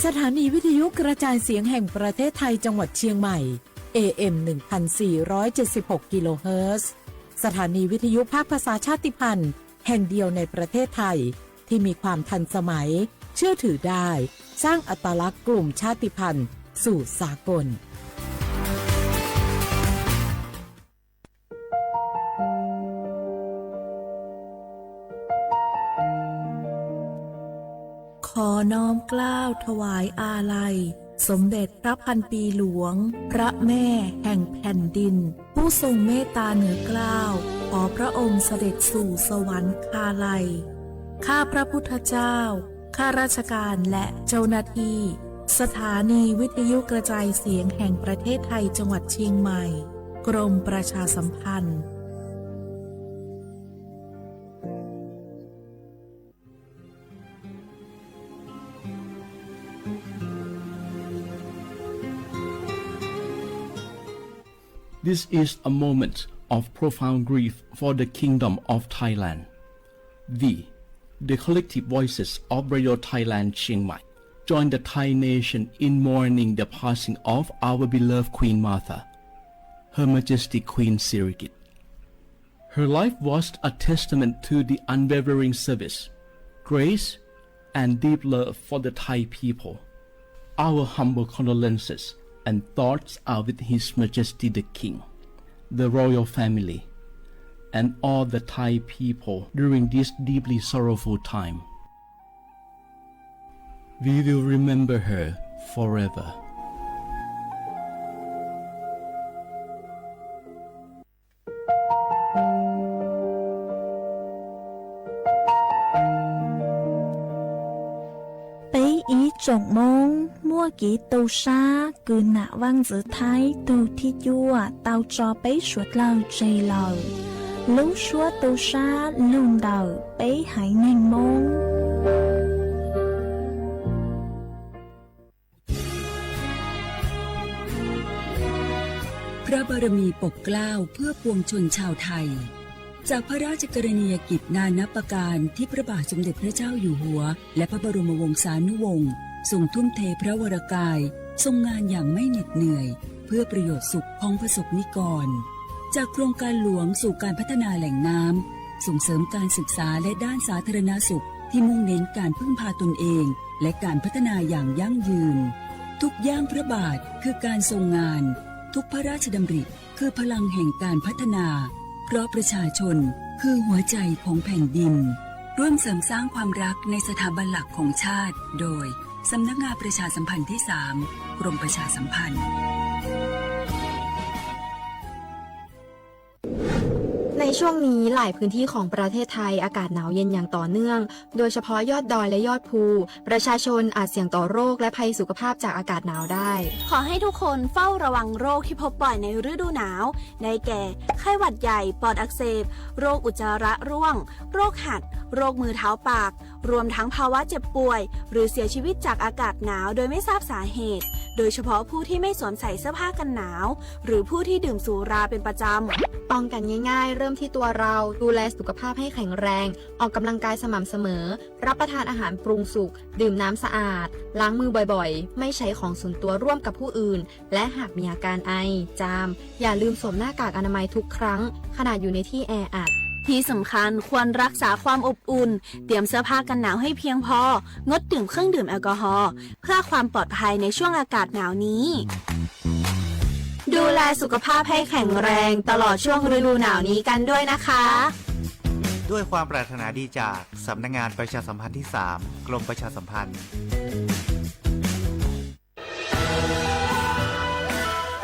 สถานีวิทยุกระจายเสียงแห่งประเทศไทยจังหวัดเชียงใหม่ เอ เอ็ม หนึ่งพันสี่ร้อยเจ็ดสิบหก กิโลเฮิรตซ์ สถานีวิทยุภาคภาษาชาติพันธุ์แห่งเดียวในประเทศไทย ที่มีความทันสมัย เชื่อถือได้ สร้างอัตลักษณ์กลุ่มชาติพันธุ์สู่สากล ขอน้อมเกล้าถวายอาลัย สมเด็จพระพันปีหลวง พระแม่แห่งแผ่นดิน ผู้ทรงเมตตาเหนือเกล้า ขอพระองค์เสด็จสู่สวรรคาลัย ข้าพระพุทธเจ้า ข้าราชการและเจ้าหน้าที่ สถานีวิทยุกระจายเสียงแห่งประเทศไทยจังหวัดเชียงใหม่ กรมประชาสัมพันธ์ This is a moment of profound grief for the Kingdom of Thailand. We, the collective voices of Radio Thailand Chiang Mai, join the Thai nation in mourning the passing of our beloved Queen Mother, Her Majesty Queen Sirikit. Her life was a testament to the unwavering service, grace, and deep love for the Thai people. Our humble condolences and thoughts are with His Majesty the King, the royal family, and all the Thai people during this deeply sorrowful time. We will remember her forever. Peb ib tsoom Moob, muaj kev tu sab kws nam vaaj ntxwv Thaib tug thib cuaj tau tso peb suav dlawg tseg lawm. Lub suab tu sab lug ntawm peb haiv neeg Moob. พระบารมีปกเกล้าเพื่อปวงชนชาวไทย จากพระราชกรณียกิจนานับประการที่พระบาทสมเด็จพระเจ้าอยู่หัว และพระบรมวงศานุวงศ์ทรงทุ่มเทพระวรกาย ทรงงานอย่างไม่เหน็ดเหนื่อย เพื่อประโยชน์สุขของประสบนิกร จากโครงการหลวงสู่การพัฒนาแหล่งน้ำ ส่งเสริมการศึกษาและด้านสาธารณสุขที่มุ่งเน้นการพึ่งพาตนเอง และการพัฒนาอย่างยั่งยืน ทุกย่างพระบาทคือการทรงงาน ทุกพระราชดำริคือพลังแห่งการพัฒนา เพราะประชาชนคือหัวใจของแผ่นดิน ร่วมเสริมสร้างความรักในสถาบันหลักของชาติ โดย สำนักงานประชาสัมพันธ์ที่สาม กรมประชาสัมพันธ์ ในช่วงนี้หลายพื้นที่ของประเทศไทยอากาศหนาวเย็นอย่างต่อเนื่อง โดยเฉพาะยอดดอยและยอดภู ประชาชนอาจเสี่ยงต่อโรคและภัยสุขภาพจากอากาศหนาวได้ ขอให้ทุกคนเฝ้าระวังโรคที่พบบ่อยในฤดูหนาว ได้แก่ ไข้หวัดใหญ่ ปอดอักเสบ โรคอุจจาระร่วง โรคหัด โรคมือเท้าปาก รวมทั้งภาวะเจ็บป่วย หรือเสียชีวิตจากอากาศหนาวโดยไม่ทราบสาเหตุ โดยเฉพาะผู้ที่ไม่สวมใส่เสื้อผ้ากันหนาว หรือผู้ที่ดื่มสุราเป็นประจำ ป้องกันง่ายๆ เริ่มที่ตัวเรา ดูแลสุขภาพให้แข็งแรง ออกกำลังกายสม่ำเสมอ รับประทานอาหารปรุงสุก ดื่มน้ำสะอาด ล้างมือบ่อยๆ ไม่ใช้ของส่วนตัวร่วมกับผู้อื่น และหากมีอาการไอ จาม อย่าลืมสวมหน้ากากอนามัยทุกครั้ง ขณะอยู่ในที่แออัด ที่สำคัญควรรักษาความอบอุ่น เตรียมเสื้อผ้ากันหนาวให้เพียงพอ งดดื่มเครื่องดื่มแอลกอฮอล์ เพื่อความปลอดภัยในช่วงอากาศหนาวนี้ ดูแลสุขภาพให้แข็งแรงตลอดช่วงฤดูหนาวนี้กันด้วยนะคะ ด้วยความปรารถนาดีจากสำนักงานประชาสัมพันธ์ที่สาม กรมประชาสัมพันธ์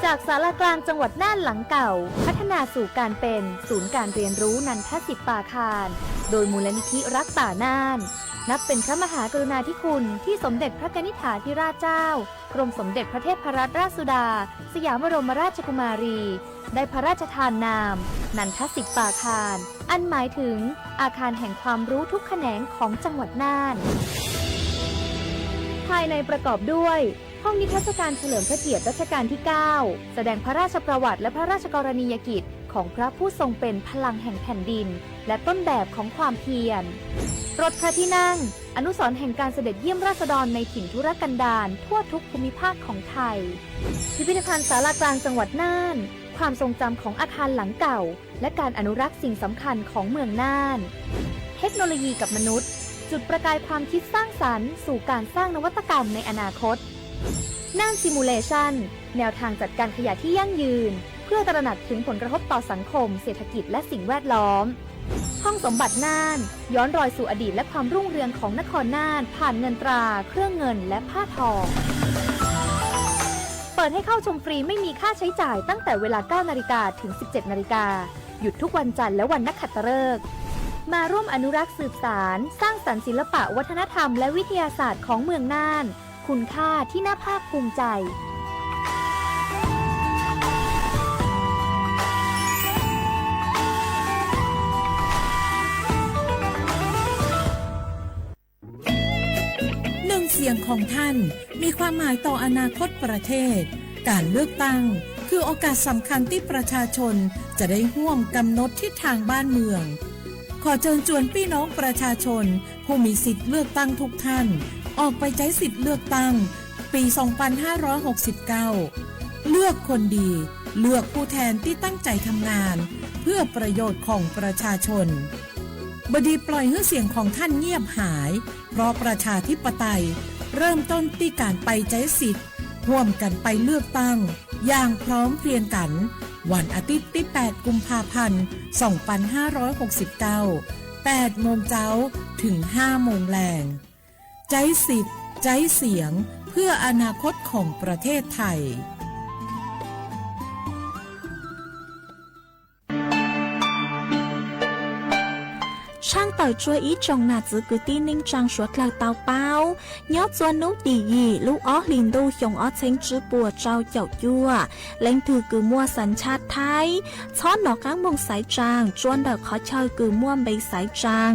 จากศาลากลางจังหวัดน่านหลังเก่า พัฒนาสู่การเป็นศูนย์การเรียนรู้นันทสิปปาคาร โดยมูลนิธิรักป่าน่าน นับเป็นพระมหากรุณาธิคุณที่สมเด็จพระกนิษฐาธิราชเจ้า กรมสมเด็จพระเทพรัตนราชสุดา สยามบรมราชกุมารี ได้พระราชทานนาม นันทสิปปาคาร อันหมายถึงอาคารแห่งความรู้ทุกแขนงของจังหวัดน่าน ภายในประกอบด้วย ห้องนิทรรศการเฉลิมพระเกียรติรัชกาลที่เก้า แสดงพระราชประวัติและพระราชกรณียกิจของพระผู้ทรงเป็นพลังแห่งแผ่นดิน และต้นแบบของความเพียร รถพระที่นั่ง อนุสรณ์แห่งการเสด็จเยี่ยมราษฎรในถิ่นทุรกันดารทั่วทุกภูมิภาคของไทย พิพิธภัณฑ์ศาลากลางจังหวัดน่าน ความทรงจำของอาคารหลังเก่า และการอนุรักษ์สิ่งสำคัญของเมืองน่าน เทคโนโลยีกับมนุษย์ จุดประกายความคิดสร้างสรรค์สู่การสร้างนวัตกรรมในอนาคต น่าน Simulation แนวทางจัดการขยะที่ยั่งยืน เพื่อตระหนักถึงผลกระทบต่อสังคม เศรษฐกิจ และสิ่งแวดล้อม ห้องสมบัติน่าน ย้อนรอยสู่อดีตและความรุ่งเรืองของนครน่าน ผ่านเงินตรา เครื่องเงิน และผ้าทอง เปิดให้เข้าชมฟรีไม่มีค่าใช้จ่ายตั้งแต่เวลา เก้านาฬิกา ถึง สิบเจ็ดนาฬิกา หยุดทุกวันจันทร์และวันนักขัตฤกษ์ มาร่วมอนุรักษ์สืบสาน สร้างสรรค์ศิลปะวัฒนธรรมและวิทยาศาสตร์ของเมืองน่าน คุณค่าที่น่าภาคภูมิใจ หนึ่งเสียงของท่านมีความหมายต่ออนาคตประเทศ การเลือกตั้งคือโอกาสสำคัญที่ประชาชนจะได้ร่วมกำหนดทิศทางบ้านเมือง ขอเชิญชวนพี่น้องประชาชนผู้มีสิทธิ์เลือกตั้งทุกท่าน ออกไปใช้สิทธิ์เลือกตั้งปี สองพันห้าร้อยหกสิบเก้า เลือกคนดี เลือกผู้แทนที่ตั้งใจทำงาน เพื่อประโยชน์ของประชาชน บดีปล่อยให้เสียงของท่านเงียบหาย เพราะประชาธิปไตยเริ่มต้นที่การไปใช้สิทธิ์ ร่วมกันไปเลือกตั้งอย่างพร้อมเพรียงกัน วันอาทิตย์ที่ แปด กุมภาพันธ์ สองพันห้าร้อยหกสิบเก้า แปดโมงเช้า ถึง ห้าโมงแลง ใช้สิทธิ์ ใช้เสียง เพื่ออนาคตของประเทศไทย Tshaaj tawm tsua ib tsoom nam txwv kwv tij neej tsaa suav dlawg tau paub, nyob tsua nub tim yim lub ob hlis ntuj xyoo ob txheeb tsib puas rau caum cuaj, leej twg kws muaj xas nchaj Thaib, txhob nov qaab moog xaiv tsaa tsua ntawm qhov chaw kws muaj npe xaiv tsaa.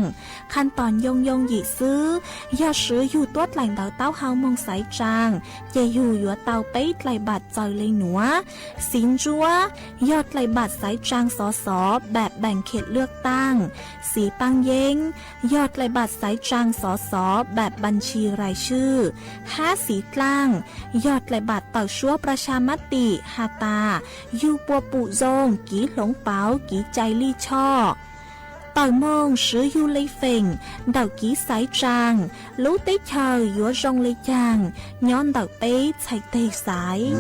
Khaj tom nyoo yoo yim xwb, yog swv yug tuab dlaim ntawv taub hau moog xaiv tsaa, ces yug yuav tau peb dlaim npaam txawm le nuav: Xiv ntsuab, yog dlaim npaam xaiv tsaa xov xov npaam npaam khiam lwaj taaj. Xiv paab yeeb, yog dlaim npaam xaiv tsaa xov xov npaam npaam ntshis rais swj. Hab xiv dlaaj, yog dlaim npaam tawm suab pras has mab tim has tas yug puas pum zoo, kiv hloov pauv, kiv cai lij choj. Tawm moog swv yug le feem ntawm kiv xaiv tsaa, lub teb chaws yuav zoo le caag nyob ntawm peb txhais teg xaiv.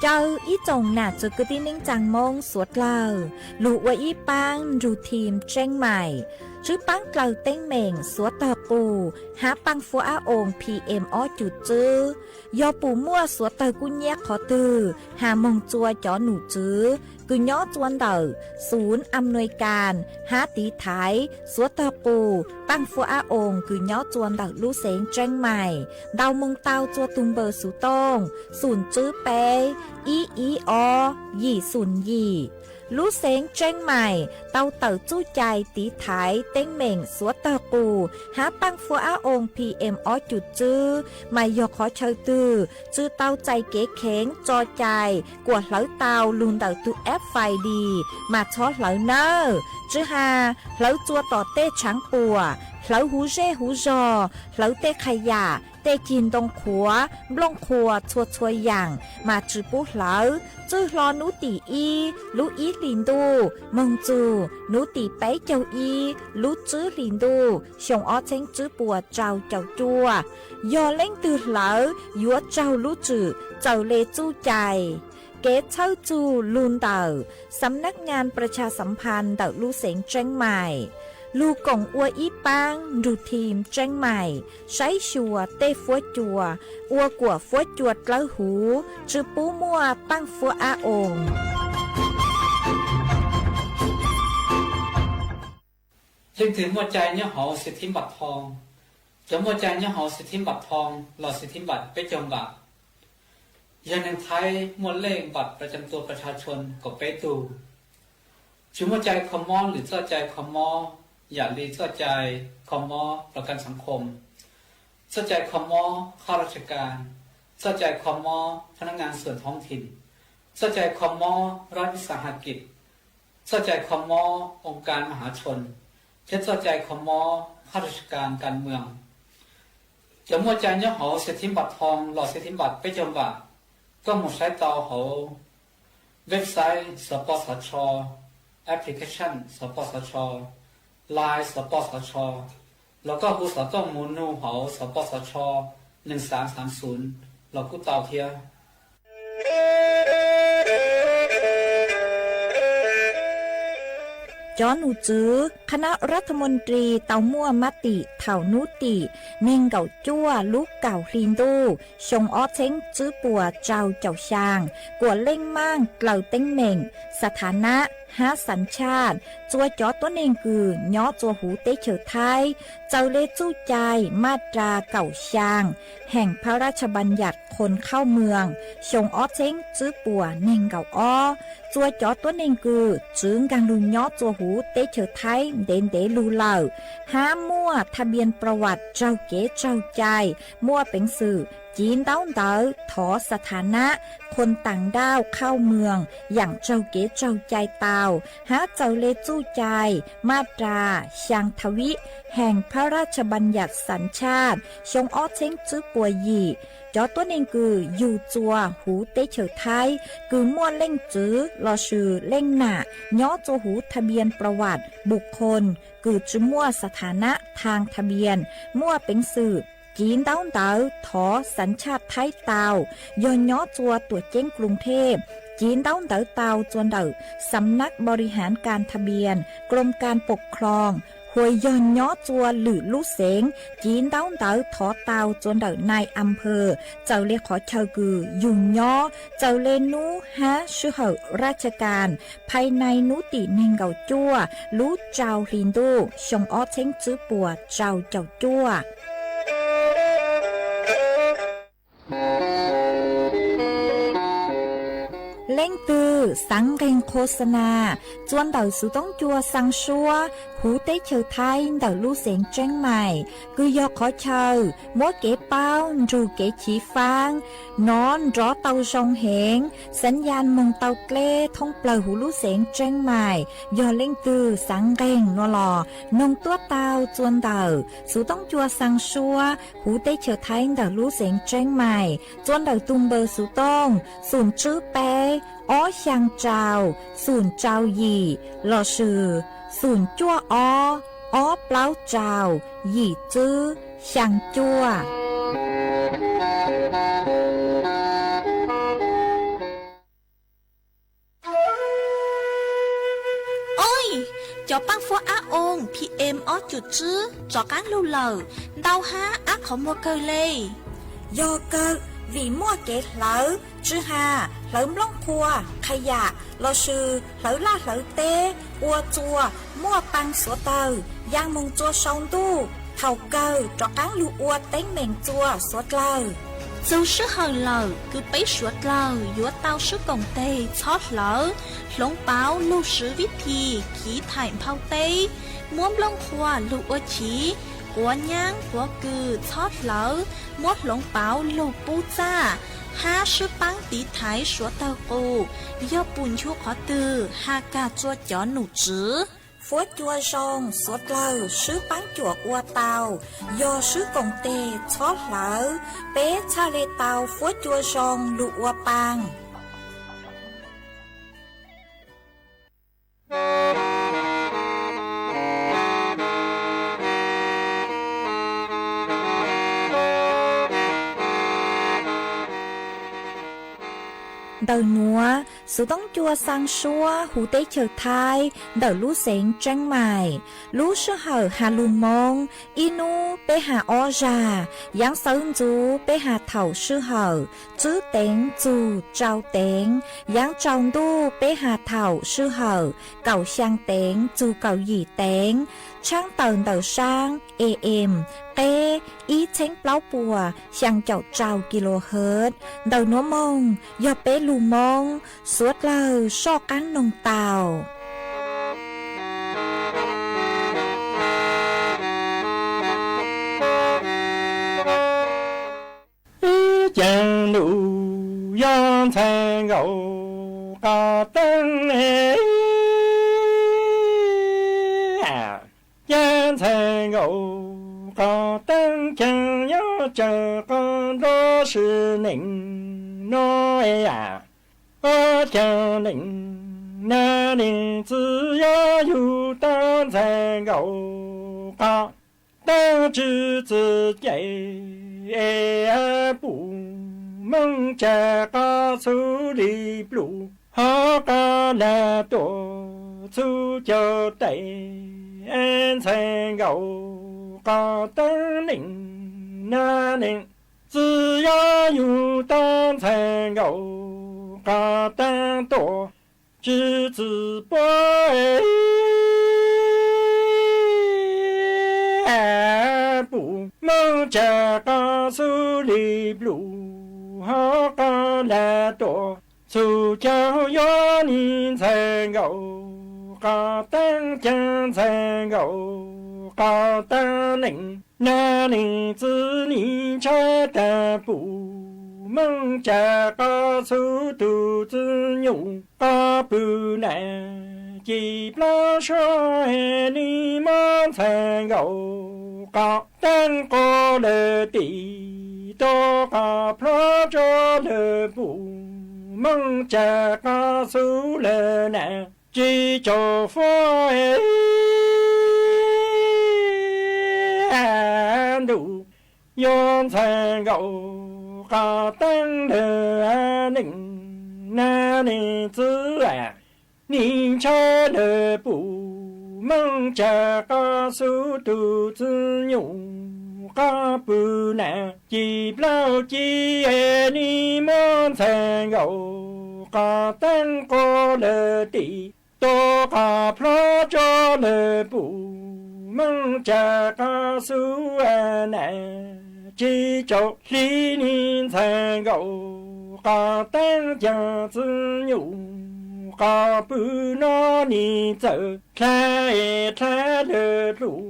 Caw ib tsoom nam txwv kwv tij neej tsaa Moob suav dlawg lug ua ib paab nrug thim Tseeb Maim, tswb paab dlawg teeb meem suav tawg qus hab paaj fuab ab oos P M ob cum tswb. Yog pum muaj suav tawg kub nyab qhov twg has moog tsua cov num tswv kws nyob tsua ntawm xunv am nuis kas hab tiv thaiv suav tawg qus paaj fuab ab oos kws nyob tsua ntawm lub xeev Tseeb Maim ntau moog tau tsua tug npawb xuv tooj xum tswb peb ib ib ob yim xum yim. Lub xeev Tseeb Maim tau tawm txuj cai tiv thaiv teeb meem suav tawg qus hab paaj fuab ab oos P M ob cum tswb, mas yog qhov chaw twg tsw tau txais kev kheev tso cai kuas hlawv tau lug ntawm tug F F I D mas txhob hlawv nawb. Tsw has hlawv tsua tom tej tshaav puam, hlawv huv zej huv zog, hlawv tej qha yam, tej cig ntoo qhuav, nplooj qhuas txhua txhua yaam mas tsw pub hlawv. Txwj hlo nub tim ib lub ib hlis ntuj moog txug nub tim peb caug ib lub tswb hlis ntuj xyoo ob txheeb tswb puas rau caum cuaj. Yog leej twg hlawv yuav raug lub tswm txawm le txuj cai. Kev txhawb txug lug ntawm Xam Nab Ngas Pras Tshas Xam Phas ntawm lub xeev Tseeb Maim, lug koom ua ib paab nrug thim Tseeb Maim saib xyuas tej fuab cua ua kuam fuab cua dlawb huv tsw pub muaj paaj fuab ab oos. Leej twg muaj cai nyob hauv xwm thib npam thoo, cov muaj cai nyob hauv xwm thib npam thoo los xwm thib npam peb caug npam, yog neeg Thaib muaj lej npam pras cam tua pras tshas tshua kaum peb tug, tsis muaj cai kho mob lwm txoj cai kho mob yam li txoj cai kho mob pras kam xav khom, txoj cai kho mob khab raj tsas kas, txoj cai kho mob พนักงานส่วนท้องถิ่น, txoj cai kho mob รัฐวิสาหกิจ, txoj cai kho mob องค์การมหาชน, thiab txoj cai kho mob ข้าราชการการเมือง. Cov muaj cai nyob hauv สิทธิบัตรทอง los สิทธิบัตร peb caug npam, koj mus saib tau hauv website สปสช, application สปสช, Line สปสช, los koj hu xov tooj mus nug hauv สปสช หนึ่งสามสามศูนย์ los kuj tau thiab. Cov nom tswv คณะรัฐมนตรี tau muaj มติ thaum hnub tim nees nkaum cuaj lub kaum hli ntuj xyoo ob txheeb tswb puas rau caum xyaa, kuas leej maaj dlaws teeb meem สถานะ hab สัญชาติ txua cov tuab neeg kws nyob txua huv teb chaws Thaib, txaws le txuj cai มาตรา kaum xyaa แห่งพระราชบัญญัติคนเข้าเมือง xyoo ob txheeb tswb puas nees nkaum ob. Txua cov tuab neeg kws tsi nkaag lug nyob txua huv teb chaws Thaib ntev ntev lug lawm, hab muaj ทะเบียนประวัติ raug kev raug cai, muaj peev xwm civ ntaub ntawv thov สถานะ คนต่างด้าวเข้าเมือง yaam raug kev raug cai tau, hab txaws le txuj cai มาตรา xyaa tha vib แห่งพระราชบัญญัติสัญชาติ xyoo ob txheeb tswb puas yim. Cov tuab neeg kws yug txua huv teb chaws Thaib kws muaj leej txwv lossis leej nam nyob txua huv ทะเบียนประวัติบุคคล kws tsi muaj สถานะทางทะเบียน muaj peev xwm civ ntaub ntawv thov สัญชาติไทย tau, yog nyob txua tuam ceeb กรุงเทพ civ ntaub ntawv tau txua ntawm สำนักบริหารการทะเบียน กรมการปกครอง hos yog nyob txua lwm lub xeev, civ ntaub ntawv thov tau txua ntawm นายอำเภอ txawm le qhov chaw kws yug nyob, txawm le nub hab sij hawm ราชการ ภายใน hnub tim nees nkaum cuaj lub rau hli ntuj xyoo ob txheeb tswb puas rau caum cuaj. Leej twg xaav nqeeg โฆษณา txua ntawm xuv toob cua xaa suab huv teb chaws Thaib ntawm lub xeev Tseeb Mais, kws yog qhov chaw muab kev paub nrug kev chiv faab nov nrov tau zoo heev, สัญญาณ moog tau dleb thoob plawg huv lub xeev Tseeb Mais. Yog leej twg xaav nqeeg no los noog tuaj tau txua ntawm xuv toob cua xaa suab huv teb chaws Thaib ntawm lub xeev Tseeb Mais, txua ntawm tug npawb xuv tooj xum tswb peb ob xyaa rau xum rau yim lossis xum cuaj ob ob plaub rau yim tswb xyaa cuaj. Oj, cov paab fuab ab oo PM ob cum tswb rov qaab lug lawm, ntau hab ab qhov muag kawg le. Yog kawg, vim muaj kev hlawv tsw has, hlawv nplooj qhuav, qha yam lossis hlawv laj hlawv teb ua txua muaj paa xuav dlawg, yaa moog txua sau ntuj, thaum kawg rov qaab lug ua teeb meem txua xuav dlawg. Txug sij hawm lawm kws peb suav dlawg yuav tau swb koom teg txhob hlawv, hloov pauv lug swv vib thi khiv thaim nphau teb, muab nplooj qhuav lug ua chiv, quav nyaab quav kws txhob hlawv, muab hloov pauv lug pub txaj, hab swb paab tiv thaiv suav dlawg qus. Yog pum nchu qhov twg has kag txua cov nom tswv. Fuab cua zoo xuav dlawg swb paab cuam ua tau, yog swb koom teg txhob hlawv, peb txhaj le tau fuab cua zoo lug ua paa. Ntawm nuav, xuv toob cua xaa suab huv teb chaws Thaib ntawm lub xeev Tseeb Mais. Lub sij hawm has lug Moob, ib nub peb has ob zag, yaav xawv ntxuv peb has thaum sij hawm tswb teev txug rau teev, yaav tsaus ntuj peb has thaum sij hawm kaum xyaa teev txug kaum yim teev, tshaab tawm ntawm saab AM qeb ib txheeb plaub puas xyaa caum rau kilohertz. Ntawm nuav moog yog peb lug Moob, suav dlawg soj qaab noog tau. Wb caag Ntxhais Nkauj Qos Teeb, cas Ntxhais Nkauj Qos Teeb cas yuav tsaws qos nrov sim neej no, cas neej na neej txiv yuav yug tau Ntxhais Nkauj Qos Teeb tsis txwv cai, pum mooj tsa qos xub li plum, ho qos lag tuaj txhub caug tais. Ntxhais Nkauj Qos Teeb neej na neej txiv yuav yug tau Ntxhais Nkauj Qos Teeb tuaj tsis txwv puab, pum mooj tsa qos xub li plum, ho qos lag tuaj txhub caug yuav nim Ntxhais Nkauj Qos Teeb cas Ntxhais Nkauj Qos Teeb neej na neej txiv nim ntshai tag pum mooj tsa qos xub tug txiv nyuj qos pw na ci plaub suab, nim muab Ntxhais Nkauj Qos Teeb quas lawm tim tuaj qos plhuav tso lawm pum mooj tsa qos xub lawm na tsis tsaus fuab ntuj. Yog Ntxhais Nkauj Qos Teeb lawm neej na neej txiv, nim ntshai lawm pum mooj tsa qos xub tug txiv nyuj qos pw na ci plaub ci, nim muab Ntxhais Nkauj Qos Teeb quas lawm tim tuaj qos plhuav tso lawm pum mooj tsa qos xub na tsis tsaus hli nim Ntxhais Nkauj Qos Teeb cas txiv nyuj qos pw no nim txawm dlha dlha lawm lub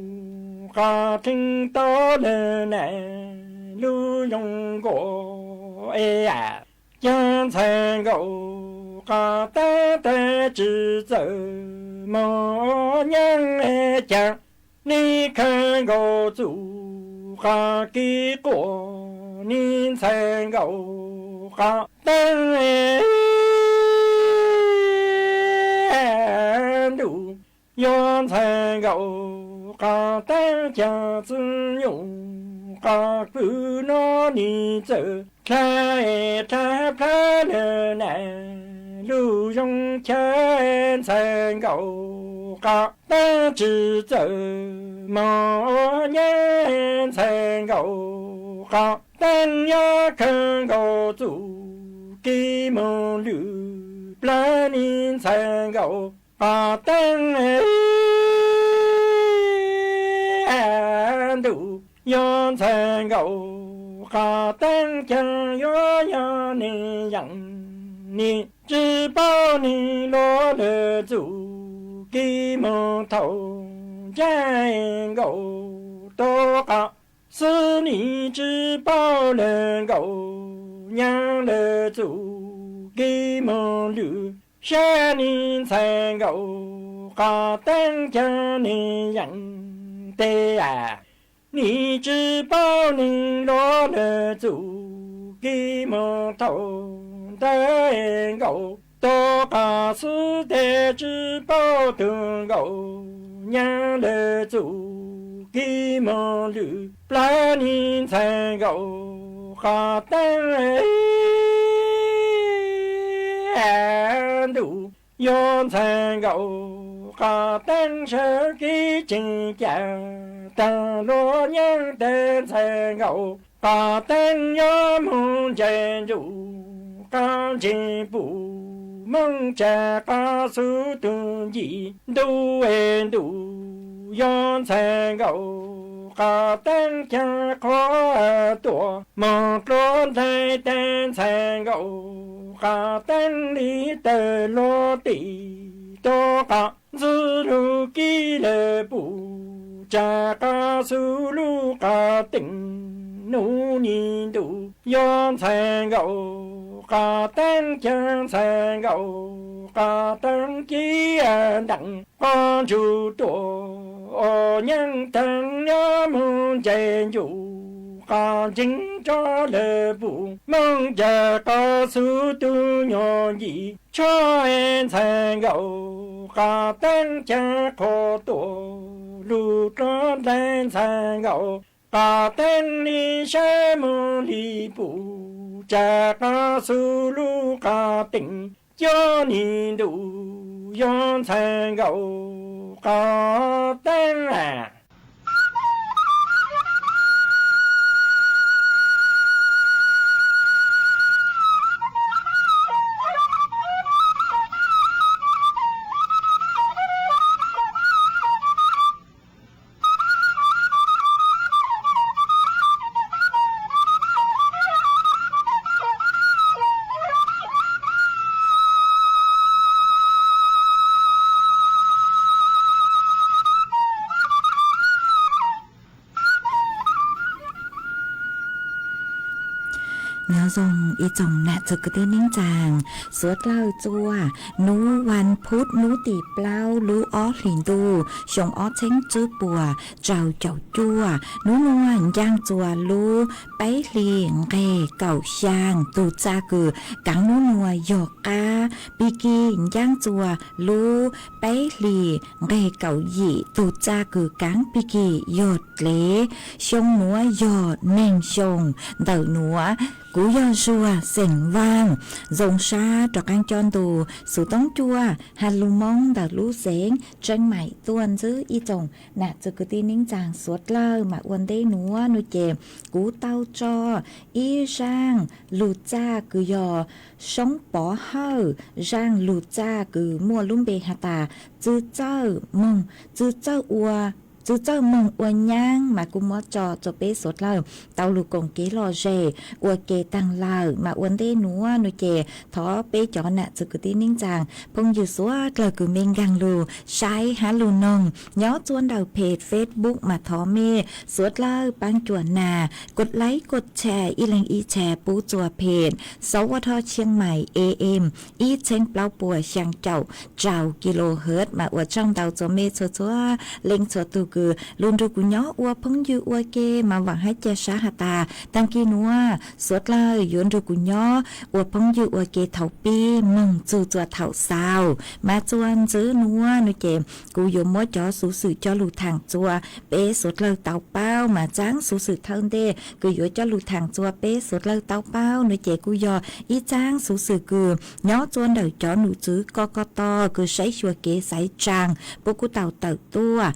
qos rheej tau lawm na lub zoo nkaus. Cas Ntxhais Nkauj Qos Teeb tag tsis txawm moog nyeeb, cas nim khawv nkaus txuj qos kev quaj nim Ntxhais Nkauj Qos Teeb ntuj. Yog Ntxhais Nkauj Qos Teeb cas txiv nyuj qos pw no nim txawm dlha dlha plab lawm na lub zoo chaw. Ntxhais Nkauj Qos Teeb tsis txawm moog nyeeb, Ntxhais Nkauj Qos Teeb yuav khawv nkaus txuj kev moog lwm plab nim Ntxhais Nkauj Qos Teeb ntuj. Yog Ntxhais Nkauj Qos Teeb cas yuav yog neeg yeej, nim tsis paub neeg luag lawm txuj kev moog thaum ntsab nkaus tuaj qos xwb, nim tsis paub lawm nkaus nyaab lawm txuj kev moog lwm sab nim Ntxhais Nkauj Qos Teeb cas neeg yeej tes, nim tsis paub neeg luag lawm txuj kev moog thaum ntawd nkaus tuaj qos xwb, tes tsis paub tug nkaus nyaab lawm txuj kev moog lwm plab nim Ntxhais Nkauj Qos Teeb ntuj. Yog Ntxhais Nkauj Qos Teeb sawv kev tseem cas taag luag nyaab tes, Ntxhais Nkauj Qos Teeb yuav moog ntsais ntsuj qas ntseeg pum moog tsa qas xub tug ncig ntuj es ntuj. Yog Ntxhais Nkauj Qos Teeb ca qhuav tuaj moog dlua ntais tes, Ntxhais Nkauj Qos Teeb li tawg luag tim tuaj qos ntxwb lug kib lawm pum tsa qas xub lub qas teem nub nim ntuj. Yog Ntxhais Nkauj qos teeb cag ntxhais nkaus, qos teeb ci ntees qos ntsuj tuaj, nyeej teeb nyob mus nce ncuj, qos ntseeg tso lawm pum mooj cag qos xub tub nyuag yim tsho ntxhais nkaus, qos teeb cag qhuav tuaj lug dlov dlaim ntxhais nkaus, qos teeb li saib moog li pum tsag qos xub lub qos teeb cuab nig ntuj yog ntxhais nkaus qos teeb a. Nyob zoo ib tsoom nam txiv kwv tij neej tsaa, suav dlawg txua nub vas phuv nub tim plaub lub ob hlis ntuj xyoo ob txheeb tswb puas rau caum cuaj, nub nuav ncaaj txua lub peb hlis nqeg kaum xyaa tug txaj kws kaav nub nuav yog qaab, pig kig ncaaj txua lub peb hlis nqeg kaum yim tug txaj kws kaav pig kig yog dlev. Xyoo nuav yog neeg xyoo ntawm nuav. Kuv yog Zuag xeem Vaaj, zoo sab rov qaab coj ntu xuv toob cuaj has lug Moob ntawm lub xeev Tseeb Maim tuaj ntsib ib tsoom nam txiv kwv tij neej tsaa suav dlawg mas ua ntej nuav nuav ces kuv tau tso ib zaaj lug txaj kws yog Soob Pov Hawj, zaaj lug txaj kws muaj lub npe has tas Txwj Txawj Moog, Txwj Txawj ua, Txwj Txawj Moog ua nyaab mas kuv muab tso rua peb suav dlawg tau lug koom kev lom zem ua ke taag lawm mas ua ntej nuav nuav ces thov peb cov nam txiv kwv tij neej tsaa phooj ywg suav dlawg kws me nkaag lug saib hab lug noog nyob txua ntawm phem Facebook mas thov mej suav dlawg paab cuam nas kos laib kos tshare ib leeg ib tshare pub txua phem Sav Vaj Thoj Tsheej Maim A M ib txheeb plaub puas xyaa caum rau kilohertz mas ua tsaug ntau txua mej txhua txhua leej txhua tug kws lug nrug kuv nyob ua phooj ywg ua ke mas vaam hab ca sab has tas taag kis nuav suav dlawg yuav nrug kuv nyob ua phooj ywg ua ke thaum pib moog txug txua thaum xaus mas txua ntxiv nuav nuav ces kuv yuav muab cov xuv xwm coj lug thaam txua peb suav dlawg tau paub mas txaab xuv xwm thawj ntej kws yuav coj lug thaam txua peb suav dlawg tau paub nuav ces kuj yog ib txaab xuv xwm kws nyob txua ntawm cov num tswv ko ko to kws saib xyuas kev xaiv tsaa puab kuj tau tawm tuaj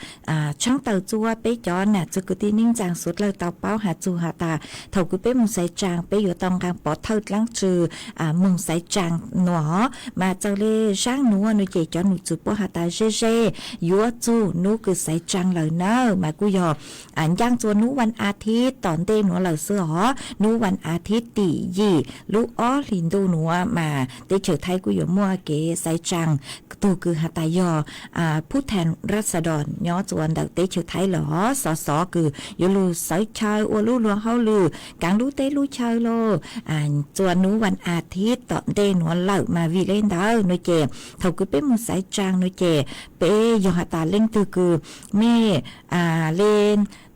tshaab tawm txua peb cov nam txiv kwv tij neej tsaa suav dlawg tau paub has txug has tas thaum kws peb moog xaiv tsaa peb yuav tau nqaa pov thawj dlaab tsi moog xaiv tsaa nuav. Mas txawm le zaab nuav nuav ces cov num tswv puab has tas ze ze yuav txug nub kws xaiv tsaa lawm nawb mas kuj yog ncaaj txua nub vas a thib tom ntej nuav lawm xwb os. Nub vas a thib tim yim lub ob hlis ntuj nuav mas teb chaws Thaib kuj yuav muaj kev xaiv tsaa tug kws has tas yog Phu Than Ras Sa Don nyob txua ntawm teb chaws Thaib lawm os. Xov xov kws yuav lug sawv chaw ua lub luag hauj lwm kaav lub teb lub chaw lauj. Txua nub vas a thib tom ntej nuav lawm mas vim le ntawd nuav ces thaum kws peb moog xaiv tsaa nuav ces peb yog has tas leej twg kws mej le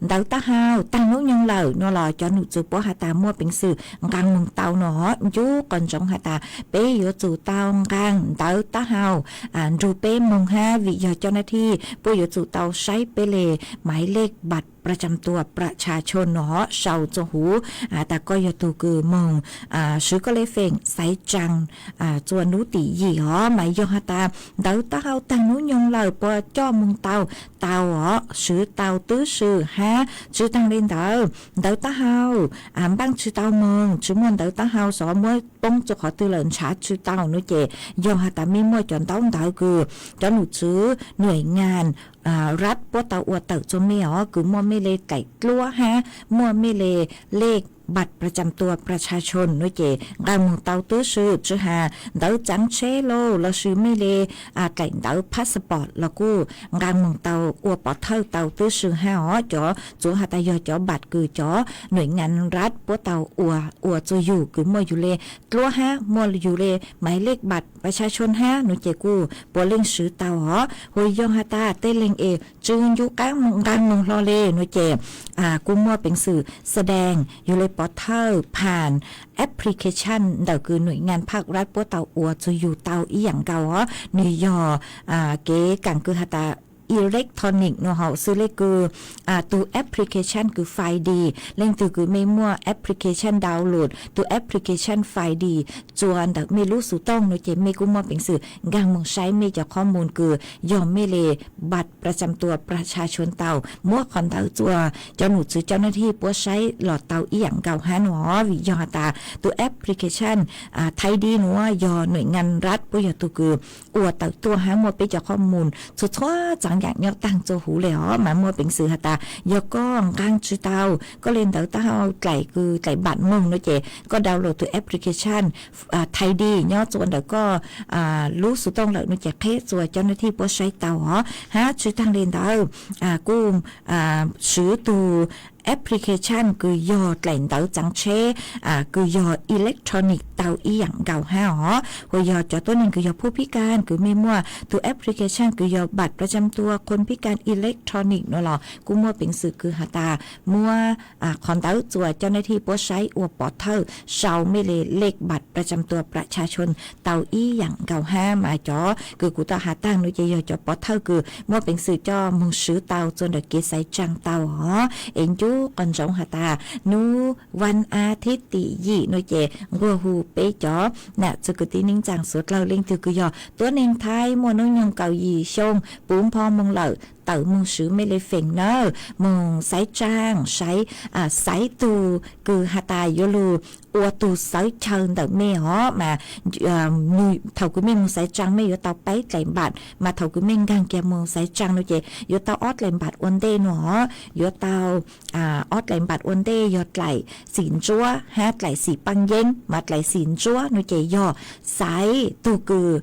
ntawv taub hau taag nub nyoog lawm nuav los cov num tswv puab has tas muaj peev xwm nqaa moog tau nuav os. Ncu qos ntsoov has tas peb yuav tsum tau nqaa ntawv taub hau nrug peb moog hab vim yog coj nab thij puab yuav tsum tau saib peb le maiv lej npam pra tsam tua pra tsha tsho nuav sau txua huv tas koj yog tug kws moog swv koj le feem xaiv tsaa txua nub tim yim os. Mas yog has tas ntawv taub hau taag nub nyoog lawm puas coj moog tau? Tau os, swv tau twb swm hab tsi taag le ntawd ntawv taub hau npaaj tsi tau moog, tsi muaj ntawv taub hau xov muab poob txug qhov twg lawm nrhav tsi tau nuav ces yog has tas mej muaj cov ntaub ntawv kws cov num tswv nuam ngas rab puab tau ua tawm txua mej os kws muaj mej le daim dluab hab muaj mej le lej บัตรประจำตัวประชาชน no ces nqaa moog tau tub si, tsi has ntawv txaav tsheb lauj lossis mej le dlaim ntawv passport los kuj nqaa moog tau ua pov thawj tau tub si hab os. Cov txuav has tas yog cov npaj kws cov nuim ngan nrad puab tau ua, ua txug yug kws muaj yug le dluab hab muaj yug le maiv lej npaj pas tshaj tshon hab no ces kuj puav leej swv tau os. Hu yog has tas tej leeg es tsi ncu qaab nqaa moog hlo le no ces kuj muaj peev xwm xa daag yug le pov thawj phas application ntawm kws nuim ngan phaj rad puab tau ua txug yug tau ib yaam nkaus os. Nwg yog kev kaam kws has tas electronic no hab xws le kws tug application kws Find D, leej twg kws mej muaj application download tug application Find D txua ntawm mej lub xuv tooj no ces mej kuj muaj peev xwm nkaag moog saib mej cov qhov mus kws yog mej le npaj pas tshaj tshon tau, muab qhov ntawd txua cov nom tswv cov nab thij puab saib los tau ib yaam nkaus hab no. Vim yog has tas tug application Find D nuav yog nuim ngan nrad puab yog tug kws ua tawm tuaj hab muaj peb cov qhov mus txhua txhua txaav yaam nyob taag txua huv le os. Mas muaj peev xwm has tas yog koj nqaa tsi tau, koj le ntawv taub hau dlaim kws dlaim npaj moog no ces koj download tug application Find D nyob txua ntawm koj lub xuv tooj lawm no ces qheb txua cov nab thij puab saib tau os. Hab tsi taag le ntawd kuj swv tug application kws yog dlaim ntawv txaav tsheb kws yog electronic tau ib yaam nkaus hab os. Hu yog cov tuab neeg kws yog phuj phib kaam kws mej muaj tug application kws yog npaj pas tshaj tshon khuam phib kaam electronic no los kuj muaj peev xwm kws has tas muab qhov ntawd txua cov nab thij puab saib ua pov thawj sau mej le lej npaj pas tshaj tshon tau ib yaam nkaus hab. Mas cov kws kuv tau has taag no ces yog cov pov thawj kws muaj peev xwm coj moog swv tau txua ntawm kev xaiv tsaa tau os. Es ncu qhov ntsoov has tas nub vas as thiv tim yim no ces nquag hu peb cov nam txiv kwv tij neej tsaa suav dlawg leej twg kws yog tuab neeg Thaib muaj nub nyoog kaum yim xyoo puv npho moog lawm tawm moog swv mej le feem nawb, moog xaiv tsaa, xaiv, xaiv tug kws has tas yuav lug ua tug xawv chaw ntawm mej os. Mas thaum kws mej moog xaiv tsaa mej yuav tau paib dlaim npaj, mas thaum kws mej nkaag kiag moog xaiv tsaa no ces yuav tau ob dlaim npaj ua ntej no os. Yuav tau ob dlaim npaj ua ntej yog dlaim xim ntsuab hab dlaim xim paaj yeeb. Mas dlaim xim ntsuab no ces yog xaiv tug kws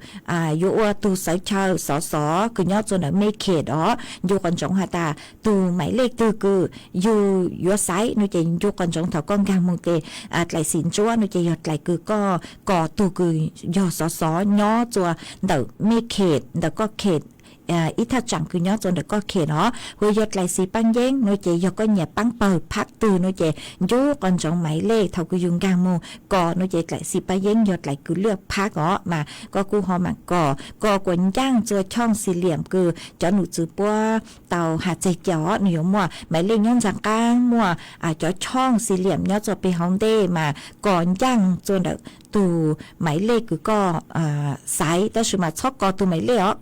yuav ua tug xawv chaw xov xov kws nyob txua ntawm mej khem os. Ncu qhov ntsoov has tas tug maiv lej twg kws yug yuav xaiv no ces ncu qhov ntsoov thaum koj nkaag moog tes dlaim xim ntsuab no ces yog dlaim kws koj kos tug kws yog xov xov nyob txua ntawm mej khem, ntawm koj khem, ib thaj tsaam kws nyob txua ntawm koj khem os. Hu yog dlaim xim paaj yeeb no ces yog koj nyiam paab pawg phab twg no ces ncu qhov ntsoov maiv lej thaum kws yug nkaag moog kos no ces dlaim xim paaj yeeb yog dlaim kws lwaj phab os. Mas koj kuj ho maam kos, kos kuas ncaaj txua choj xim liam kws cov nom tswv puab tau has tseg ca os. Nwg yuav muaj maiv lej nyob ntxaa qaab, muaj cov choj xim liam nyob txua peg hauv ntej, mas kos ncaaj txua ntawm tug maiv lej kws koj xaiv, tab sis mas txhob kos tug maiv lej os,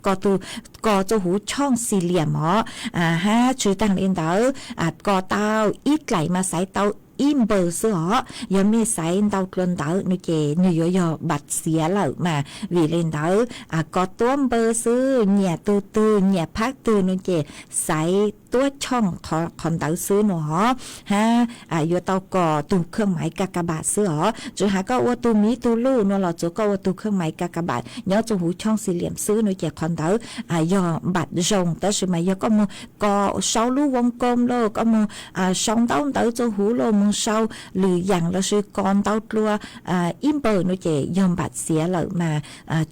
kos txua huv choj xim liam os. Hab tsi taag le ntawd, kos tau ib dlaim mas xaiv tau ib npawg xwb os. Yog mej xaiv ntau dlua ntawd no ces nwg yuav yog npaj xiav lawm. Mas vim le ntawd kos tuab npawg xwb, nyiam tug twg nyiam phab twg no ces xaiv tuab choj qhov ntawd xwb no os. Hab yuav tau kos tug khaj maiv ka ka npaj xwb os. Tsi has koj ua tug miv tug luj no los txua koj ua tug khaj maiv ka ka npaj nyob txua huv choj xim liam xwb no ces qhov ntawd yog npaj zoo. Tab sis mas yog koj moog kos sau lub voos koom lauj, koj moog sau ntaub ntawv txua huv lauj, moog sau lwm yaam lossis kos ntau dlua ib npawg no ces yog npaj xiav lawm mas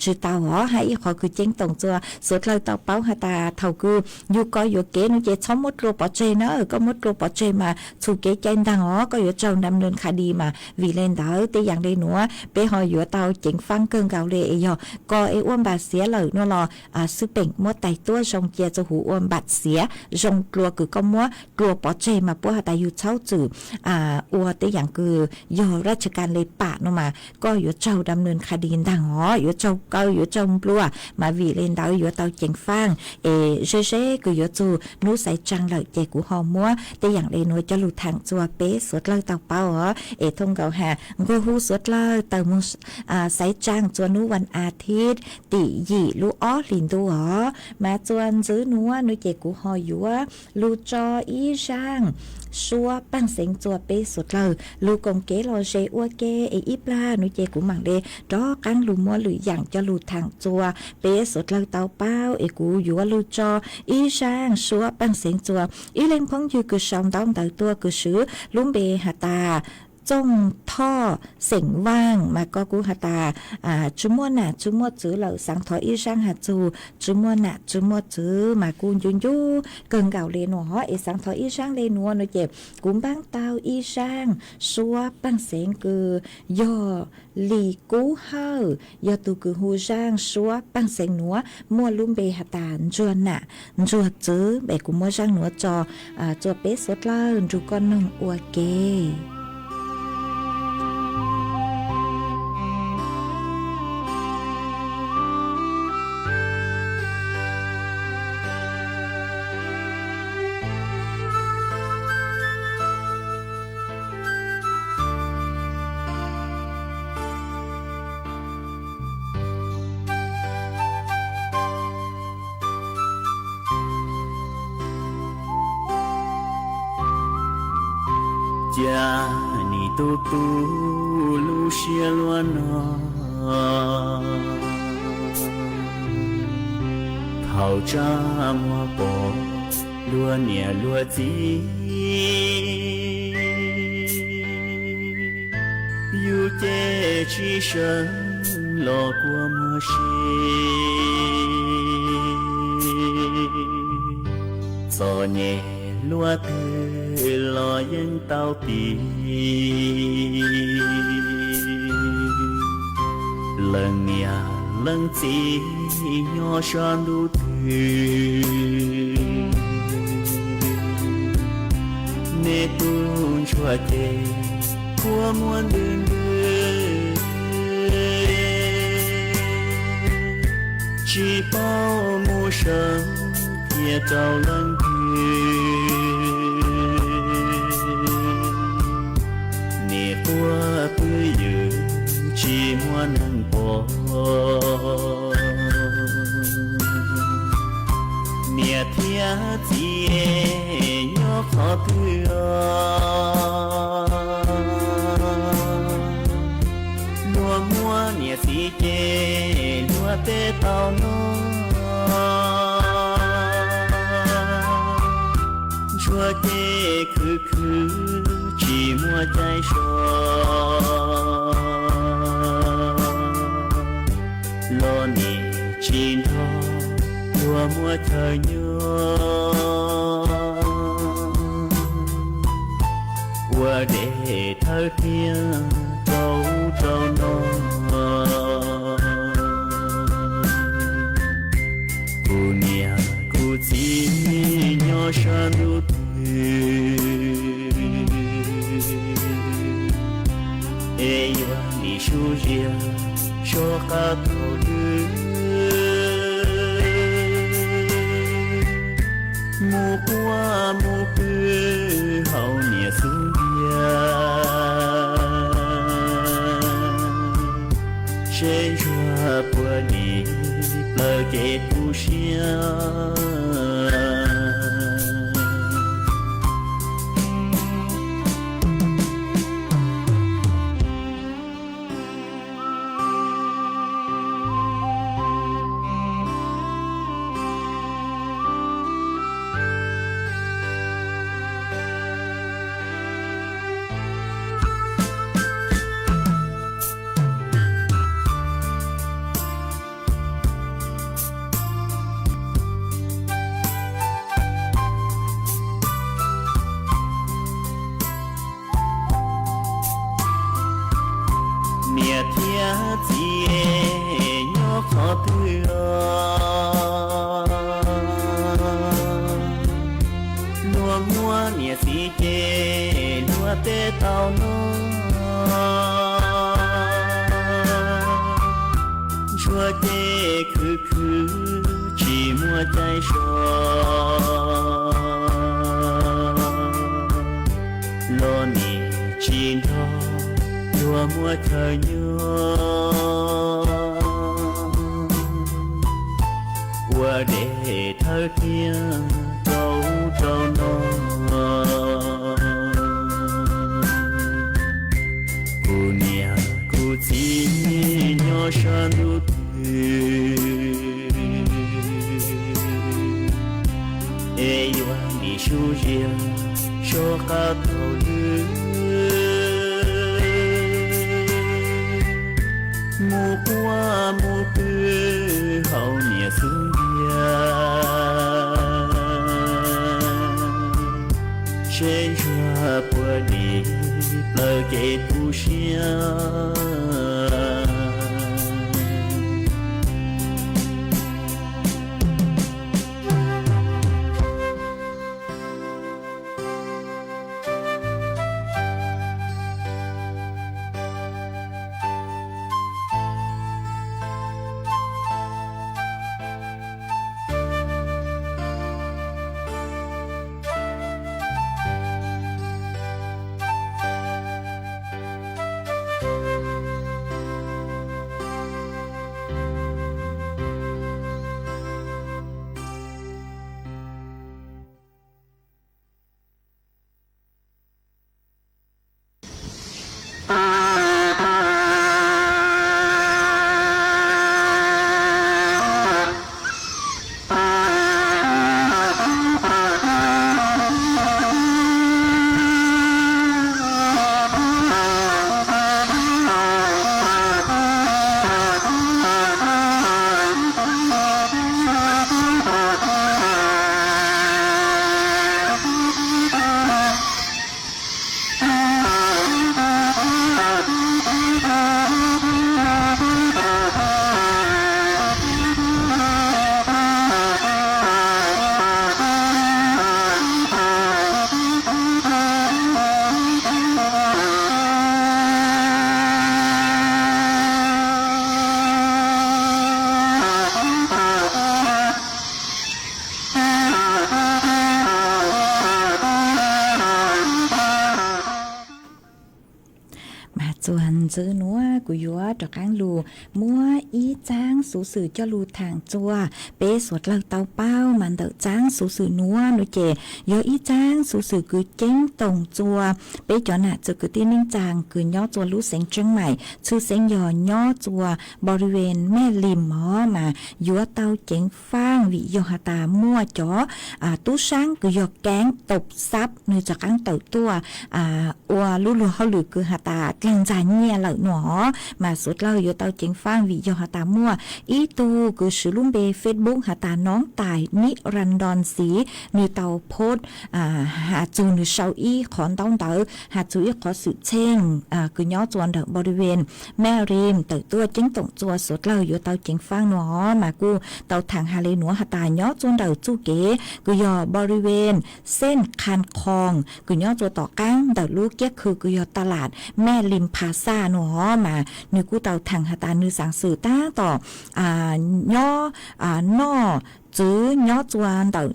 tsi tau os. Hab ib qhov kws ceeb toom txua suav dlawg tau paub has tas thaum kws yug kos yuam kev no ces txhob muab dlua pov tseg na, koj muab dlua pov tseg mas txhum kev cai ntaag os, koj yuav raug nra nws kha di. Mas vim le ntawd tej yaam le nuav peb ho yuav tau ceev faab kawg nkaus le. Es yog kos es ua npaj xiav lawm no los xwb peem muab tais tuab zoo cia txua huv ua npaj xiav zoo dlua kws koj muab dlua pov tseg mas puab has tas yug txhaub txwm ua tej yaam kws yog raj tsha kas le pam no mas koj yuav raug nra nws kha di ntaag os, yuav raug kaw yuav raug nplua. Mas vim le ntawd yuav tau ceev faab es ze ze kws yuav txug nub xaiv tsaa lawm ces kuv ho muab tej yaam le nuav coj lug thaam txua peb suav dlawg tau paub os. Es thooj nkaus has nquag hu suav dlawg tawm moog xaiv tsaa txua nub vas as thiv tim yim lub ob hlis ntuj os. Mas txua ntxiv nuav no ces kuv ho yuav lug tso ib zaaj suab paaj xeev txua peb suav dlawg lug koom kev los ze ua ke es ib plag nuav ces kuv maam le rov qaab lug muab lwm yaam coj lug thaam txua peb suav dlawg tau paub es kuv yuav lug tso ib zaaj suab paaj xeev txua. Ib leeg phooj ywg kws sau ntaub ntawv tuaj kws swv lub npe has tas Txooj Thoj xeem Vaaj mas koj kuj has tas tsi muaj nam tsi muaj txwv lawm, xaav thov ib zaaj has txug tsi muaj nam tsi muaj txwv mas kuj ncu ncu kawg nkaus le nuav hov es xaav thov ib zaaj le nuav nuav ces kuv npaab tau ib zaaj suab paaj xeev kws yog Lis Kub Hawj, yog tug kws hu zaaj suab paaj xeev nuav muaj lub npe has tas Ntsuag Nam Ntsuag Txwv es kuv muab zaaj nuav tso txua peb suav dlawg nrug koj noog ua ke. Ca nim tug tug lub siab luaj no, thaum tsab muag pom luag niam luag txiv, yus ces tsi seev los kua muag si. Txom nyem luaj twg los yeej tau tiv. Leej niam leej txiv nyob sab ntuj twg, nej tug ntsuag ces kua muag ntwg ntwg, tsi paub mus seev thiaj rau leej twg. Nim quaj twj ywm tsi muaj neeg pom. Niam thiab txiv nyob qhov twg os? Luag muab niam txiv ces luag teb tau noj. Ntsuag ces khwv khwv tsis muaj cai so. Los nim tsis nrog luag muab chaw nyob, ua dej thawb thiab rau ub rau no. Kuv niam kuv txiv nyob sab ntuj twg, es yuav nim su zias soj qab thaum twg, mus quaj mus pw hauv niam xub ntiag, seb ntsuag puas dim plaws kev tu siab. Niam thiab txiv nyob qhov twg os? Luag muab niam txiv ces luag teb tau noj. Ntsuag ces khwv khwv tsis muaj cai so. Los nim tsis nrog luag muab chaw nyob, ua dej thawb thiab rau ub rau no. sab ntuj twg, es yuav nim su zias soj qab thaum lwm, mus quaj mus pw hauv niam xub ntiag, seb ntsuag puas dim plaws kev tu siab. Mas txuas ntxiv nuav kuv yuav rov qaab lug muab ib txaab xuv xwm coj lug thaam txuas. Peb suav dlawg tau paub mas ntawm txaab xuv xwm nuav nuav ces yog ib txaab xuv xwm kws ceeb toom txuas peb cov nam txwv kwv tij neej tsaa kws nyob txuas lub xeev Tseeb Maim, tshwj xeeb yog nyob txuas npau ri ven Mej Lim hov mas yuav tau ceev faaj vim yog has tas muaj cov tub saab kws yog keeb toom xab nwg rov qaab tawm tuaj ua lub luag hauj lwm kws has tas dlaag ntxag nyiaj lawm nuav hov mas suav dlawg yuav tau ceev faaj vim yog has tas muaj ib tug kws swv lub npe Facebook has tas Noob Tais Nib Ran Ntoos Xiv, nwg tau post has txug nwg sau ib qhov ntaub ntawv has txug ib qhov xwm txheej kws nyob txuas ntawm npau ri ven Mej Lim tawm tuaj ceeb toom txuas suav dlawg yuav tau ceev faaj nuav hov mas kuj tau thaam has le nuav has tas nyob txuas ntawm txuj kev kws yog npau ri ven Xeej Qhan Khoos kws nyob txuas tom qaab ntawm lub kiab khw kws yog ta lam Mej Lim Pha Xaj nuav hov mas nwg kuj tau thaam has tas nwg xaav xwm taab tom nyob noj txwv nyob txuas ntawm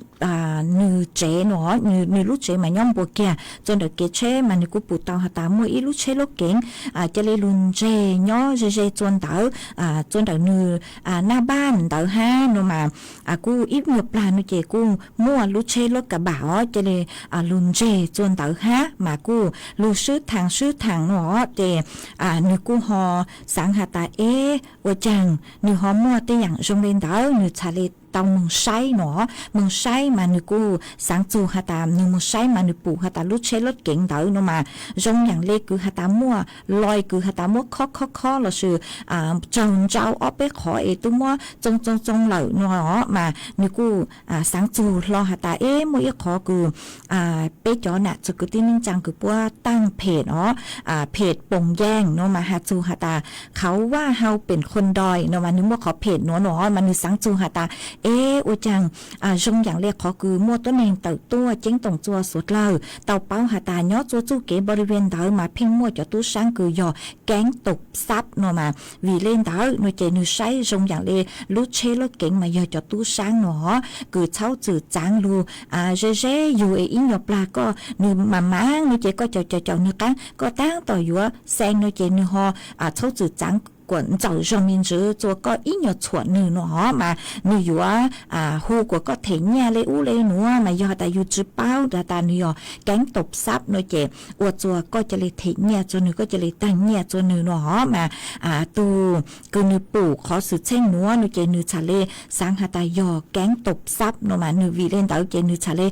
nwg tsev nuav hov, nwg lub tsev mas nyob npuas kiag txuas ntawm kev tsheb mas nwg kuj pum tau has tas muaj ib lub tsheb lub keev ca le lug ntseg nyob ze ze txuas ntawd, txuas ntawm nwg naj npaaj ntawd hab nuav mas kuj ib nyuag plag nuav ces kuj muaj lub tsheb lub ka bam hov ca le lug ntseg txuas ntawd hab mas kuj lug swb thaam swb thaam nuav hov ces nwg kuj ho xaav has tas eb ua caag nwg ho muaj tej yaam zoo le ntawd nwg txhad le tau moog saib nuav hov, moog saib mas nwg kuj xaav txug has tas nwg moog saib mas nwg pum has tas lub tsheb lub keev ntawd nuav mas zoo yaam le kws has tas muaj loi kws has tas muab khob khob khob lossis tsaug ntsau ob peb qhov es tub muab txoo txoo txoo lawm nuav hov mas nwg kuj xaav txug hlo has tas eb muaj ib qhov kws peb cov nam txwv kwv tij neej tsaa kws puab taag phem hov, phem poom yaaj nuav mas has txug has tas Khauv Vaj Hau Pem Khon Doi nuav mas nwg muaj qhov phem nuav nuav mas nwg xaav txug has tas eb ua caag zoo yaam le qhov kws muaj tuab neeg tawm tuaj ceeb toom txuas suav dlawg tau paub has tas nyob txuas txuj kev npau ri ven ntawd mas pheej muaj cov tub saab kws yog keeb toom xab nuav mas vim le ntawd nuav ces nwg saib zoo yaam le lub tsheb lub keev mas yog cov tub saab nuav hov kws txhaub txwm txaav lug ze ze yug es ib nyuag plag koj nwg maam maam nuav ces koj caum caum caum nwg qaab koj taab tom yuav xee nuav ces nwg ho txhaub txwm txaav kuas ntxaws zog me ntsis txua koj ib nyuag txhuam nws no hov mas nws yuav hu kuas koj them nyiaj le ub le nuav mas yog has tas yus tsi paub has tas nws yog keeb tov xab no ces ua txua koj ca le them nyiaj txua nws, koj ca le taag nyiaj txua nws no hov mas tug kws nws pum qhov xwm txheej nuav no ces nws txhad le xaav has tas yog keeb tov xab no mas nws vim le ntawd ces nws txhad le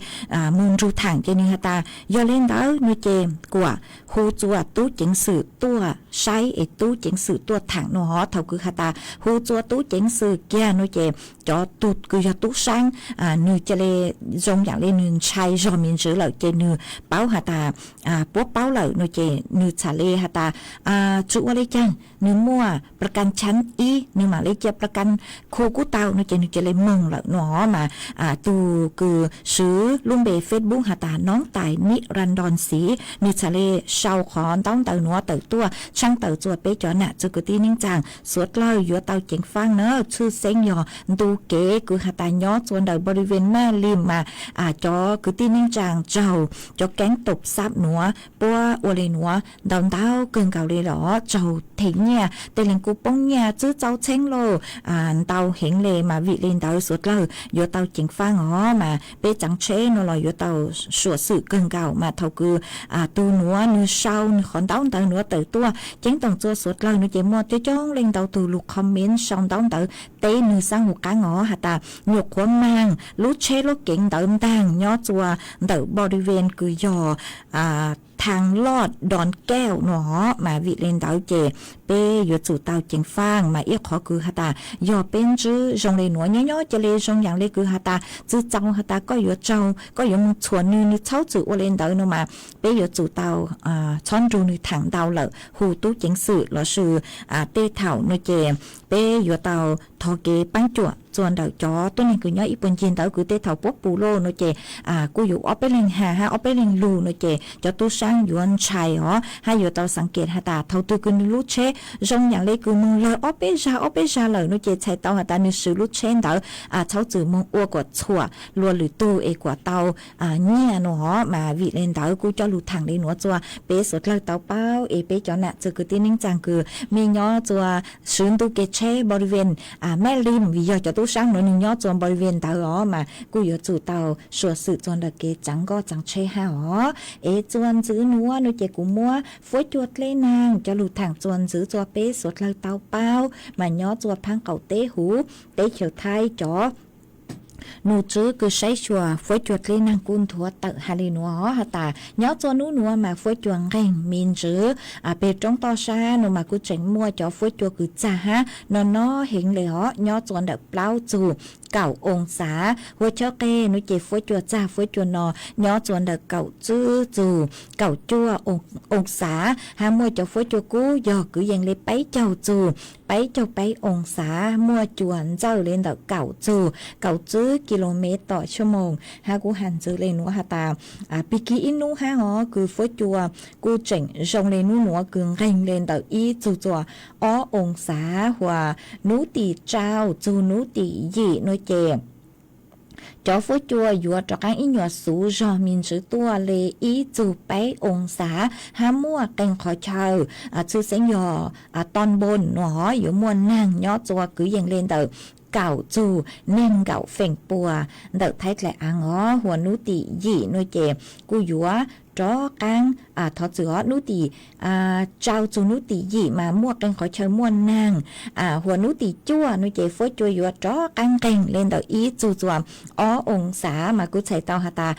moog nrug thaam ces nws has tas yog le ntawd no ces kuas hu txua tub ceev xwm tuaj saib es tub ceev xwm tuaj thaam no hov. Thaus kws has tas hu txua tub ceev xwm kiag no ces cov tug kws yog tub saab nws ca le zoo yaam le nws ntshai zog me ntsis lawm ces nws paub has tas puab paub lawm no ces nws txhad le has tas tsi ua le caag, nws muaj pla kas tshab ib nws mam le cia pla kas khu kuj tau no ces nws ca le moog lawm no mas tug kws swv lub npe Facebook has tas Noob Tais Nim Ra Nroo Xiv nws txhad le sau qhov ntaub ntawv nuav tawm tuaj tshaaj tawm txua peb cov nam txwv kwv tij neej tsaa suav dlawg yuav tau ceev faaj na. Tshwj xeeb yog ntu kev kws has tas nyob txua ntawm npau li ven Maj Lim mas cov kwv tij neej tsaa raug cov keeb tov xab nuav puab ua le nuav ntau ntau kawg nkaus le los raug them nyiaj, tej leeg kuj poob nyiaj txwb txaus txheeb lauj, ntau heev le mas vim le ntawd suav dlawg yuav tau ceev faaj os mas peb tsav tsheb no los yuav tau suam xwm kawg nkaus mas thaus kws tug nuav nws sau nws qhov ntaub ntawv nuav tawm tuaj ceeb toom txua suav dlawg no ces muaj coob coob leej ntau tug lug comment sau ntaub ntawv teb nws xaab hum qaab os has tas nyuam qhuav maag lub tsheb lub keev ntawd ntaag nyob txua ntawm npau li ven kws yog thaag loj doon kauj no hov mas vim le ntawd ces peb yuav tsum tau ceev faaj mas ib qhov kws has tas yog peb ntswb zoo le nuav nyob nyob ca le zoo yaam le kws has tas txwv txaus has tas koj yuav tsaug koj yuav moog txhuam nws, nws txhob txwm ua le ntawd no mas peb yuav tsum tau txhob nrug nws thaam ntau lawm hu tub ceev xwm lossis tej thaum no ces peb yuav tau thov kev paab cuam txua ntawm cov tuab neeg kws nyob ib puag ncig ntawd kws tej thaum puab pum lauj no ces kuj yuav ob peb leeg has hab ob peb leeg lug no ces cov tub saab yuav ntshai os hab yuav tau xaav kem has tas thaus twg kws nws lub tsheb zoo yaam le kws moog lawg ob peb zag ob peb zag lawm no ces txhais tau has tas nws swv lub tsheb ntawd txhob txwm moog ua kuas txhuam luag lwm tug es kuas tau nyiaj no hov mas vim le ntawd kuj coj lug thaam le nuav txua peb suav dlawg tau paub es peb cov nam txwv kwv tij neej tsaa kws mej nyob txua swv ntu kev tsheb npau li ven Maj Lim vim yog cov tub saab nuav nws nyob txua npau li ven ntawd os mas kuj yuav tsum tau suam xwm txua ntawm kev tsaav nkoj tsaav tsheb hab os. Es txua ntxiv nuav no ces kuv muab fuab cua dleb naag coj lug thaam txua ntxiv txua peb suav dlawg tau paub mas nyob txua phaab qaum teb huv teb chaws Thaib cov nus tswb kws saib xyuas fuab cua dleb naag kuj nthuav tawm has le nuav has tas nyob txua nub nuav mas fuab cua nqeeg me ntsis. Peg roob toj sab no mas kuj tseem muaj cov fuab cua kws txag hab no no heev le os nyob txua ntawm plaub txug kaum oo xav. Hua chawb qeg no ces fuab cua txag fuab cua no nyob txua ntawm kaum tsib txug kaum cuaj oo xav hab muaj cov fuab cua kub yog kwv yees le peb caug txug peb caug peb oo xav, muaj cua ntxawj le ntawm kaum txug kaum tsib kis lus mev tom xuab moos hab kuj has ntxiv le nuav has tas pig kig ib nub hab os kws fuab cua kuj tseem zoo le nub nuav kws nqeeg le ntawm ib txug txua ob oo xav. Hua nub tim rau txug nub tim yim no ces cov fuab cua yuav rov qaab ib nyuas xuv zog me ntsis tuaj le ib txug peb oo xav hab muaj qee qhov chaw tshwj xeeb yog toj npoo no yuav muaj naag nyob txua kwv yees le ntawm kaum txug neeg nkaum feem pua ntawm Thaib dlaim aav os. Hua nub tim yim no ces kuj yuav rov qaab thov txwm os nub tim rau txug nub tim yim mas muaj qee qhov chaw muaj naag. Hua nub tim cuaj no ces fuab cua yuav rov qaab nqeeg le ntawm ib txug txua ob oo xav mas kuj txhais tau has tas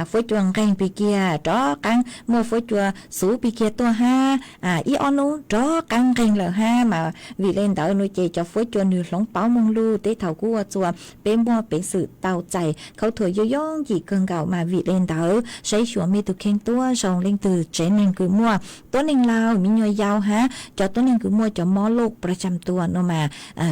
fuab cua nqeeg pig kiag rov qaab muaj fuab cua xuv pig kiag tuaj hab ib ob nub rov qaab nqeeg lawm hab mas vim le ntawd no ces cov fuab cua nws hloov pauv moog lug teb thaum kuj ua txua peb muaj peev xwm tau txais khaub thuas yooj yooj yim kawg nkaus mas vim le ntawd saib xyuas mej tug kheej tuab zoo leej twg tsev neeg kws muaj tuab neeg laug me nyuam yaus hab cov tuab neeg kws muaj cov mob loj pra tsam tua no mas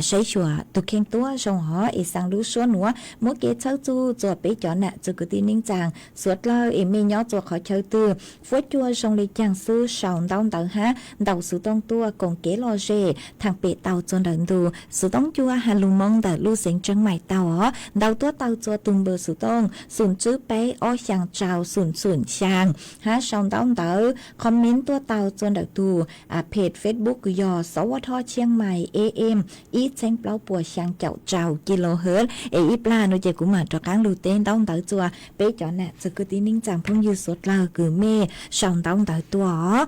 saib xyuas tug kheej tuab zoo hov es xaa lub suab nuav muab kev txhawb txug txua peb cov nam txwv kwv tij neej tsaa suav dlawg es mej nyob txua qhov chaw twg fuab cua zoo le caag xwb sau ntaub ntawv hab ntaus xuv tooj tuaj koom kev lom zem thaam pem tau txua ntawm ntu xuv tooj cua ha lug Moob ntawm lub xeev Tseeb Maim tau os. Ntaus tuab taw txua tug npawb xuv tooj xum tswb peb ob xyaa rau xum xum xya hab sau ntaub ntawv comment tuaj tau txua ntawm tug page Facebook kws yog Xov Ua Dho Tshiab Mais A M ib txheeb plaub puas xyaa caum rau kilohertz es ib plag nuav ces kuv maam rov qaab lug teb ntaub ntawv txua peb cov nam txwg kwv tij neej tsaa phooj ywg suav dlawg kws mej sau ntaub ntawv tuaj.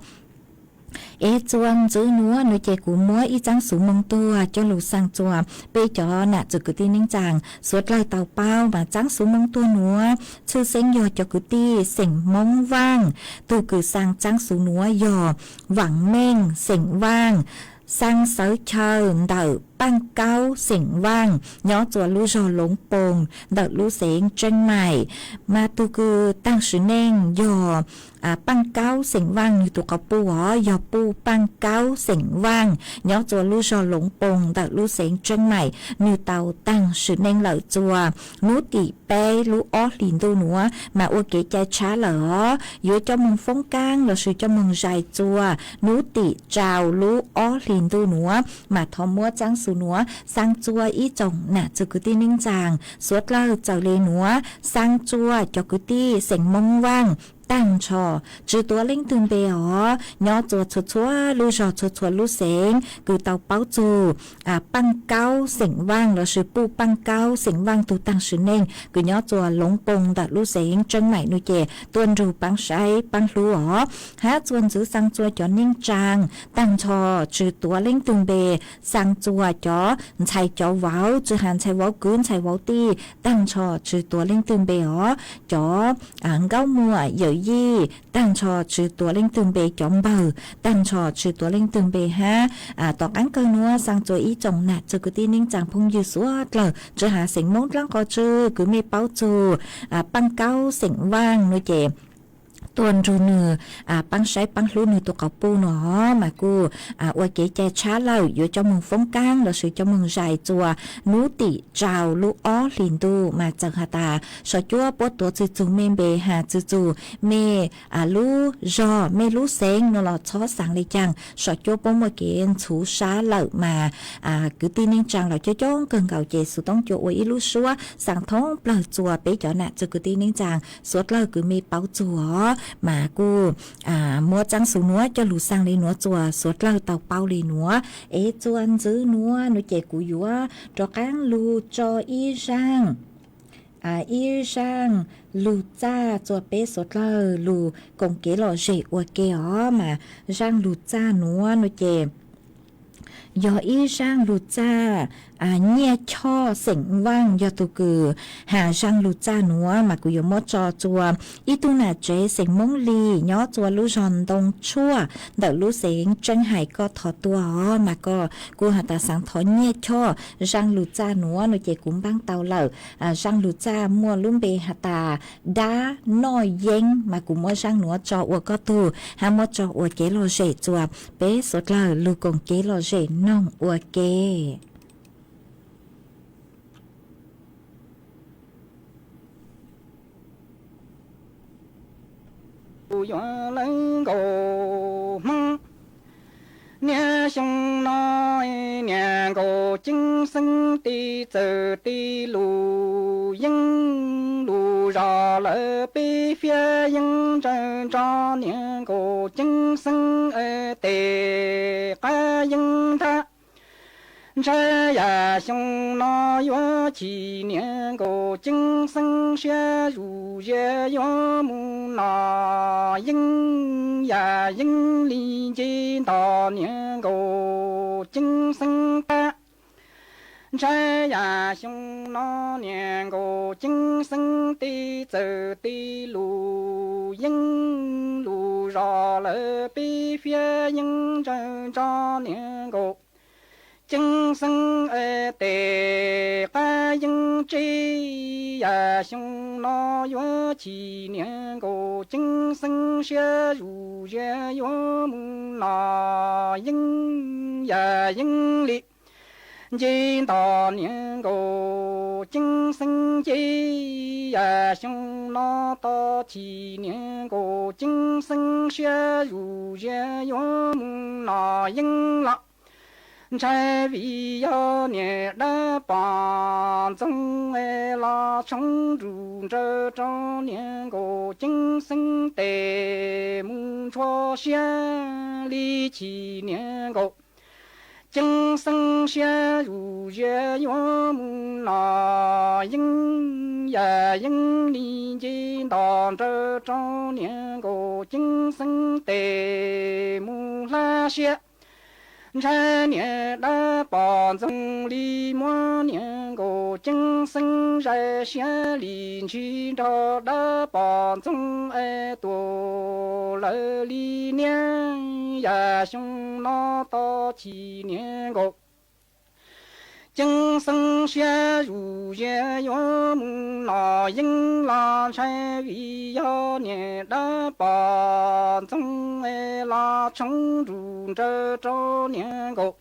Es txua ntxiv nuav nuav ces kuv muab ib txaab xuv moo tuag coj lug xaa txua peb cov nam txwg kwv tij neej tsaa suav dlawg tau paub mas txaab xuv moo tuag nuav tshwj xeeb yog cov kwv tij xeem Moob Vaaj. Tug kws xaa txaab xuv nuav yog Vaam Meej xeem Vaaj, xaa xawv chaw ntawm Paaj Kaub xeem Vaaj nyob txua lub zog Loob Poo ntawm lub xeev Tseeb Mais. Mas tug kws taag sim neej yog Paaj Kaub xeem Vaaj nwg tug quas puj os, yog Puj Paaj Kaub xeem Vaaj nyob txua lub zog Loob Poo ntawm lub xeev Tseeb Mais. Nwg tau taag sim neej lawm txua nub tim peb lub ob hlis ntuj nuav mas ua kev cai tshab lawm os. Yuav coj moog foob kaab lossis coj moog zais txua nub tim rau lub ob hlis ntuj nuav mas thov muab txaab xuv nuav xaa txua ib tsoom nam txwg kwv tij neej tsaa suav dlawg txawm le nuav xaa txua cov kwv tij xeem Moob Vaaj taag nrho tsi tuav leej twg npe os, nyob txua txhua txhua lub zog txhua txhua lub xeev kws tau paub txug Paaj Kaub xeem Vaaj lossis Puj Paaj Kaub xeem Vaaj tug taag sim neej kws nyob txua Loob Poo ntawm lub xeev Tseeb Mais nuav ces tuaj nrug paab saib paab hlub os. Hab txua ntxiv xaa txua cov neej tsaa taag nrho tsi tuav leej twg npe, xaa txua cov ntxhais cov vauv, tsi has ntxhais vauv kwv ntxhais vauv tij taag nrho tsi tuav leej twg npe os. Cov nkauj muam yawm yij taag nrho tsi tuav leej twg npe, cov npawg taag nrho tsi tuav leej twg npe hab tom qaab kawg nuav xaa txua ib tsoom nam txwg kwv tij neej tsaa phooj ywg suav dlawg tsi has xeem Moob dlaab qhov tswb kws mej paub txug Paaj Kaub xeem Vaaj nuav ces tuaj nrug nwg paab saib paab hlub nwg tug quas puj nuav mas kuj ua kev cai tshab lawm, yuav coj moog foob kaab lossis coj moog zais txua nub tim rau lub ob hlis ntuj mas txawm has tas sov cuab puab tuav txug txug mej npe, has txug txug mej lub zog mej lub xeev nuav los txhob xaa le caag, sov cuab puab muaj kev ntxhuv sab lawm mas kwv tij neej tsaa los coob coob kawg nkaus ces xuv toob cua ua ib lub suab xaa thoob plawg txua peb cov nam txwg kwv tij neej tsaa suav dlawg kws mej paub txug os mas kuj muab txaab xuv nuav coj lug xaa le nuav txua suav dlawg tau paub le nuav. Es txua ntxiv nuav nuav ces kuv yuav rov qaab lug tso ib zaaj ib zaaj lug txaj txua peb suav dlawg lug koom kev lom zem ua ke os mas zaaj lug txaj nuav nuav ces yog ib zaaj lug txaj Nyiaj Choj xeem Vaaj yog tug kws has zaaj lug txaj nuav mas kuv yuav muab tso txua ib tug nam tsev xeem Moob Lis nyob txua lub zog Ntoo Tshuaj ntawm lub xeev Tseeb Hais koj thov tuaj os mas koj kuj has tas xaav thov Nyiaj Choj zaaj lug txaj nuav nuav ces kuv npaab tau lawm. Zaaj lug txaj muaj lub npe has tas Dab Noj Yeeb mas kuv muab zaaj nuav tso ua koj tug hab muab tso ua kev lom zem txua peb suav dlawg lug koom kev lom zem noog ua ke. Yuav lawv nkaus Hmoob niaj xyoo no, niag nkaus ceeb xeeb tij txawm tij lus yeeb lus zos lawv peb fiab yeeb ntsawg nrog niag nkaus ceeb xeeb tes qab yeeb ntag. Ntshai yam xyoo no yuav chim niag nkaus ceeb xeeb siab zus ziab yuav mus nom yeeb yam yeeb li nce nto niag nkaus ceeb xeeb tag. Ntshai yam xyoo no niag nkaus ceeb xeeb tij txawm tij lus yeeb lus zos lawv peb fiab yeeb ntsawg nrog niag nkaus ceeb xeeb tes qab yeeb tseb. Yam xyoo no yuav chim niag nkaus ceeb xeeb siab zus ziab yuav mus nom yeeb yam yeeb li nce nto niag nkaus ceeb xeeb ces. Yam xyoo no tau chim niag nkaus ceeb xeeb siab zus ziab yuav mus nom yeeb los Ntshai vim yog niam dab pom ntxoog los tshoob nrus nraws rau niam nkaus ceeb xeeb tes mus ntshua siab li chim niam nkaus ceeb xeeb siab zus zias yuav mus nom yeeb yam yeeb li nce ntos nraws rau niam nkaus ceeb xeeb tes mus hlab siab. Ntshai niam dab pom ntxoog li muab niam nkaus ceeb xeeb zais siab li ntshis nrog dab pom ntxoog es tuam lawv li niam yam xyoo no tau chim niam nkaus ceeb xeeb siab zus zias yuav mus nom yeeb los ntshai vim yog niam dab pom ntxoog es los tshoob nrus nraws rau niam nkaus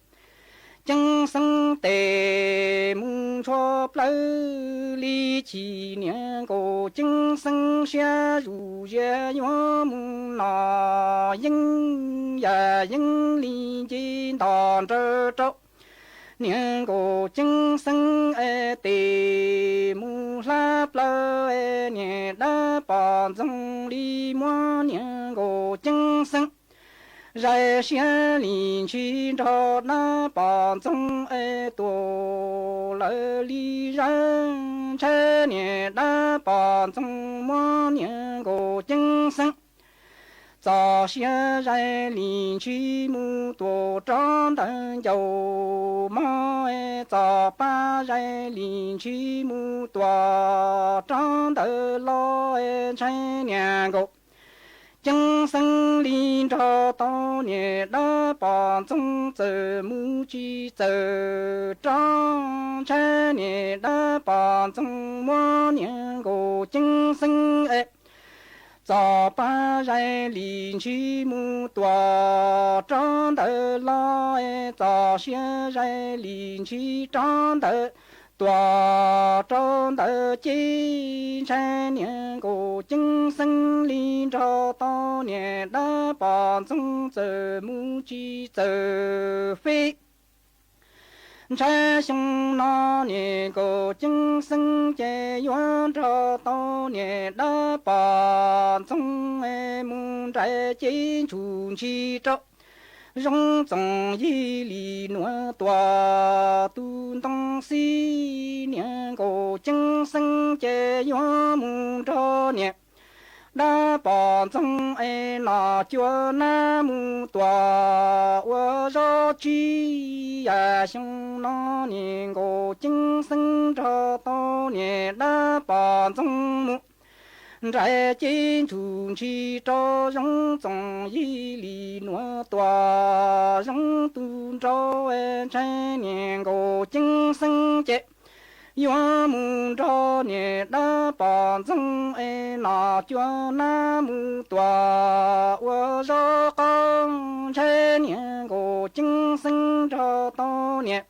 ceeb xeeb tes mus ntshua plawv li chim niam nkaus ceeb xeeb siab zus zias yuav mus nom yeeb yam yeeb li nce ntos nraws rau niam nkaus ceeb xeeb es tes mus hlab plawv es niam dab pom ntxoog li muab niam nkaus ceeb xeeb zais siab li ntshis nrog dab pom ntxoog es tuam lawv li zawv. Ntshai niam dab pom ntxoog muab niam nkaus ceeb xeeb txos siab zais li ntshis mus tuam rov ntawm ncaus mog es txos pab zais li ntshis mus tuam rov ntawm los es ntshai niam nkaus ceeb xeeb li nrog tau niam dab pom ntxoog txawm mus tsis txawm rov. Ntshai niam dab pom ntxoog muab niam nkaus ceeb xeeb es txos pab zais li ntshis mus tuam rov ntawm los es txos siab zais li ntshis rov ntawm tuam rau ntawm ces ntshai niam nkaus ceeb xeeb li nrog tau niam dab pom ntxoog txawm mus tsis txawm fij. Ntshai xyoo no niam nkaus ceeb xeeb ces yuav nrog tau niam dab pom ntxoog mus nraim cev ntshus ntshis rau zoov txoos yig li nuav tuam tus ntoo xib. Niam nkaus ceeb xeeb ces yuav mus nrog niam dab pom ntxoog es nom cuam nab mus tuam ua zog tsi. Yam xyoo no niam nkaus ceeb xeeb nrog tau niam dab pom ntxoog mus nraim cev ntshus ntshis rau zoov txoos yig li nuav tuam zoov tus nraug. Ntshai niam nkaus ceeb xeeb ces yuav mus nrog niam dab pom ntxoog es nom cuam nab mus tuam ua zog qaub. Ntshai niam nkaus ceeb xeeb nrog tau niam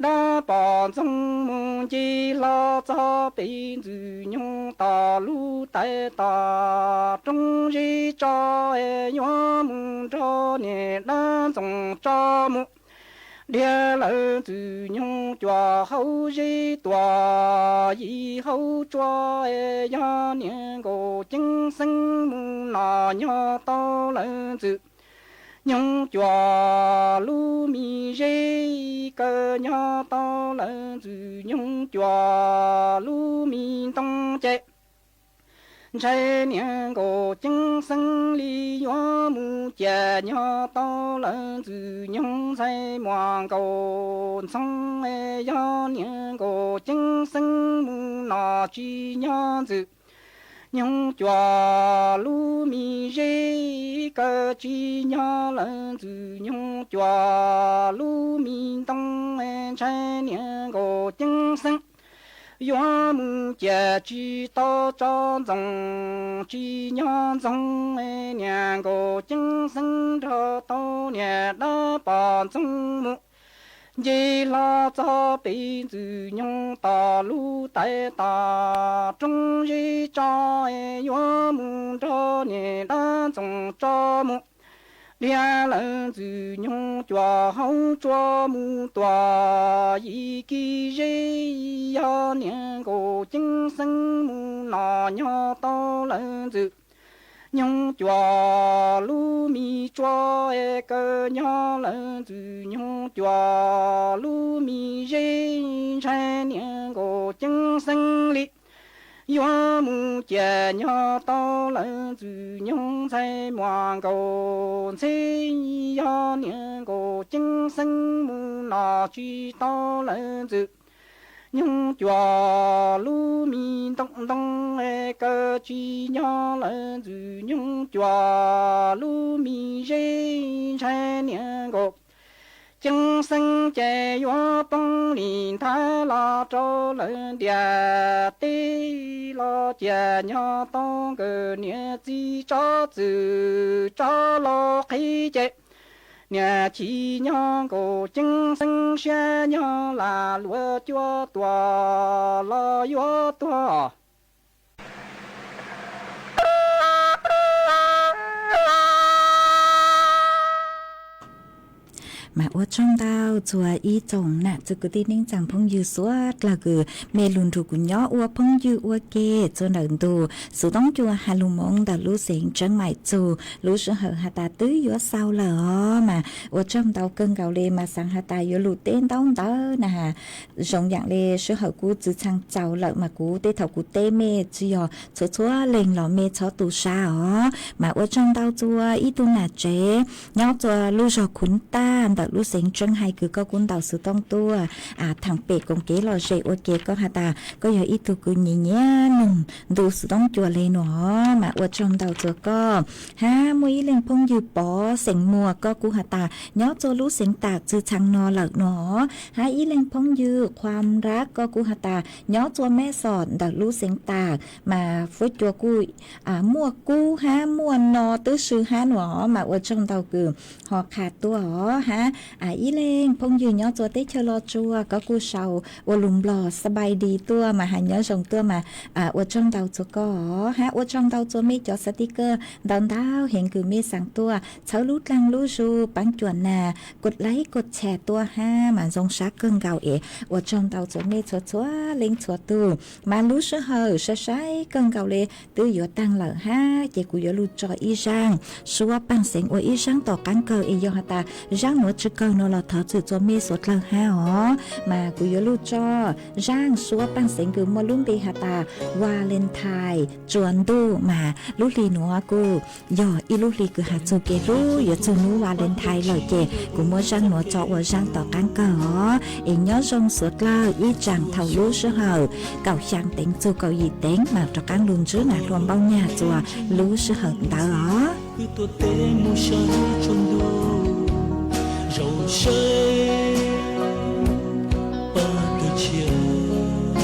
dab pom ntxoog mus ncig hlo txog pem ntxwg nyoog tom lub tais tom roob zeb tso es yuav mus nrog niam dab ntxoog tso mus dhia lawv ntxwg nyoog cuam hauv zeb tuam yim hauv tsua es yog niam nkaus ceeb xeeb mus nom nyog tau lawv ntxwg nyoog cuam lub me zeb kaw nyog tau lawv ntxwg nyoog cuam lub me ntoo ces ntshai niam nkaus ceeb xeeb li yuav mus ciam nyog tau lawv ntxwg nyoog ntxhais muam nkaus ntxhoo es yog niam nkaus ceeb xeeb mus nom tsis nyog ntxwg nyoog cuam lub me zeb kaw tsis nyog lawv ntxwg nyoog cuam lub me ntoo. Ntshai niam nkaus ceeb xeeb yuav mus ciam tsis tau tso ntxoov tsis nyog ntxoog. Niam nkaus ceeb xeeb nrog tau niam dab pom ntxoog mus ncig hlo txog pem ntxwg nyoog tom lub tais tom roob zeb tso es yuav mus nrog niam dab ntxoog tso mus Thiab lawv ntxwg nyoog cuam haub tsuas mus tuam yim kis zeb, yog niag nkaus ceeb xeeb mus no nyob tau lawv ntxwg nyoog cuam lub me tsua, es kaw nyob lawv ntxwg nyoog cuam lub me zeb, ntshai niag nkaus ceeb xeeb li yuav mus ciam nyob tau lawv ntxwg nyoog ntxhais muam nkaus ntxheb, yog niag nkaus ceeb xeeb mus no tsis tau lawv ntxwg nyoog cuam lub me ntoo ntoo, es kaw tsis nyob lawv ntxwg nyoog cuam lub me zeb, ntshai niag nkaus ceeb xeeb ces yuav poob li nthav los rau lawv ntiaj teb, los ciam nyob tau nkawd niag txiv tsob txwm tsob los qhib ces niag chim nyob nkaus ceeb xeeb siab nyob lam luag cuab tuag los yuav tuag. Mas ua tsaug ntau txhua ib tsoom nam txiv kwv tij neej tsaa phooj ywg suav dlawg kws mej lug nrug kuv nyob ua phooj ywg ua ke txug ntawm ntu xov tooj cua Has Lug Moov ntawm lub xeev Tseeb Maim txug lub sij hawm has tas twb yuav xaus lawm os. Mas ua tsaug ntau kawg nkaus li, mas xaav has tas yuav lug teb ntaub ntawv na has, zoo yaam le sij hawm kuv txwv txhaav txaus lawm mas kuv tej thaum kuv teb mej tsi yog txhua txhua leej los mej txhob tu sab os. Mas ua tsaug ntau txhua ib tug nam tsev nyob txhua lub zog Khuv Taj ntawm lub xeev Tseeb Hais kws koj kuj ntaus xov tooj tuaj thaam pem koom kev lom zem ua ke. Koj has tas koj yog ib tug kws nyiam nyiam nug ntu xov tooj cua le nuav, mas ua tsaug ntau txhua koj. Hab muaj ib leeg phooj ywg Pov xeem Muas, koj kuj has tas nyob txhua lub xeev Tam txwv txhaav no lawm nuav. Hab ib leeg phooj ywg Qhua Nrab, koj kuj has tas nyob txhua Meb Xom ntawm lub xeev Tam, mas fuab cua kuj muaj kub hab muaj no twb swb hab nuav, mas ua tsaug ntau kws ho qha tuaj os. Hab ib leeg phooj ywg nyob txhua teb chaws Los Tsuas, koj kuj sau ua lug Nplog ສະບາຍດີ tuaj mas has nyob zoo tuaj mas ua tsaug ntau txhua koj os. Hab ua tsaug ntau txhua mej cov ສະຕິກເກີ ntau ntau heev kws mej xaav tuaj txhawb lub dlaag lub zug paab cuam nas ກົດໄລຄ໌ ກົດແຊຣ໌ tuaj hab mas zoo sab kawg nkaus es ua tsaug ntau txhua mej txhua txhua leej txhua tug. Mas lub sij hawm sai sai kawg nkaus le twb yuav taag lawm hab ces kuv yuav lug tso ib zaaj suab paaj xeev ua ib zaaj tom qaab kawg es yog has tas zaaj nuav tsi kawg no los thov txim txhua mej suav dlawg hab os. Mas kuv yuav lug tso zaaj suab paaj xeev kws muaj lub npe has tas Valentine tsuas ntuj. Mas lub hli nuav kuj yog ib lub hli kws has txug kev hlub yuav txug nub Valentine lawm ces kuv muab zaaj nuav tso ua zaaj tom qaab kawg os. Es nyob zoo suav dlawg ib tsaam thaum lub sij hawm kaum xyaa teev txug kaum yim teev mas rov qaab lug ntsib nam hluas Npauj Nyag txhua lub sij hawm ntawd os. Wb tuaj teb mus saib tsaus ntuj, zaum saib pab kawg tshiab.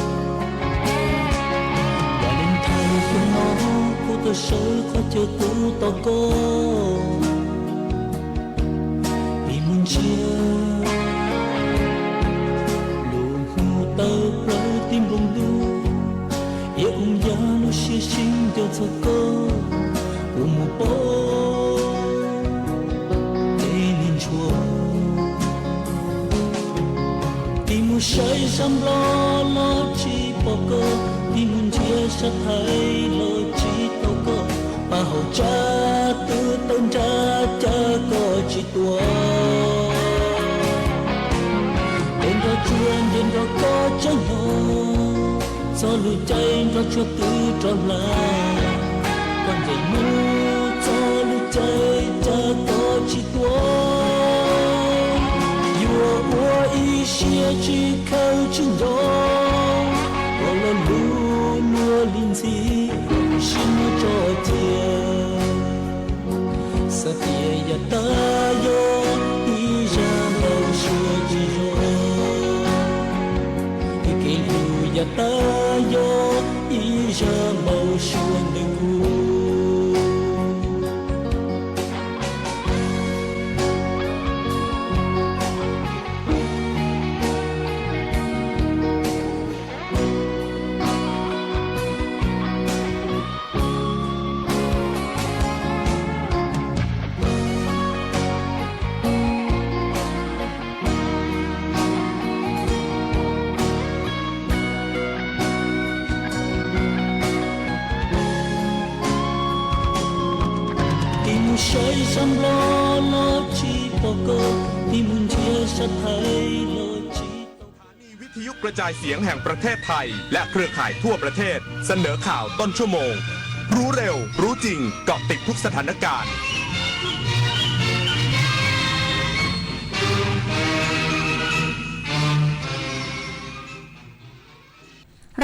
Valentine kuv no, kuv tuaj sawv qhov chaw kuv tau koj, tig mus ntsiag lub hmoov tawm plaws tim npoo ntuj, yog kuv yog lub siab sib nco txog koj, kuv mus pom tej neeg ntsuag. Tig mus saib sab Nplog los tsis pom koj, tig mus ntsiag sab Thaib los tsis tau koj, pab hauv tsa twb tawm nrag cas koj tsis tuaj. Peb nrog tsuag nce nrog koj tsev no, txog lub caij nrog tsuag twb rov hla, koj ncaim mus txog lub caij cas koj tsis tuaj. Yuav ua ib siab tsis khaws tsis nco, koj lo lus luag li ntxhi, ua siab muab tso cia. Xav tias yav tas yog ib zaj npau suav tsis zoo, kev hlub yav tas yog ib zaj npau suav ntawm kuv. Saib sab Nplog los tsis pom koj, tig mus nrhiav sab Thaib los tsis tau. สถานีวิทยุกระจายเสียงแห่งประเทศไทยและเครือข่ายทั่วประเทศ เสนอข่าวต้นชั่วโมง รู้เร็ว รู้จริง เกาะติดทุกสถานการณ์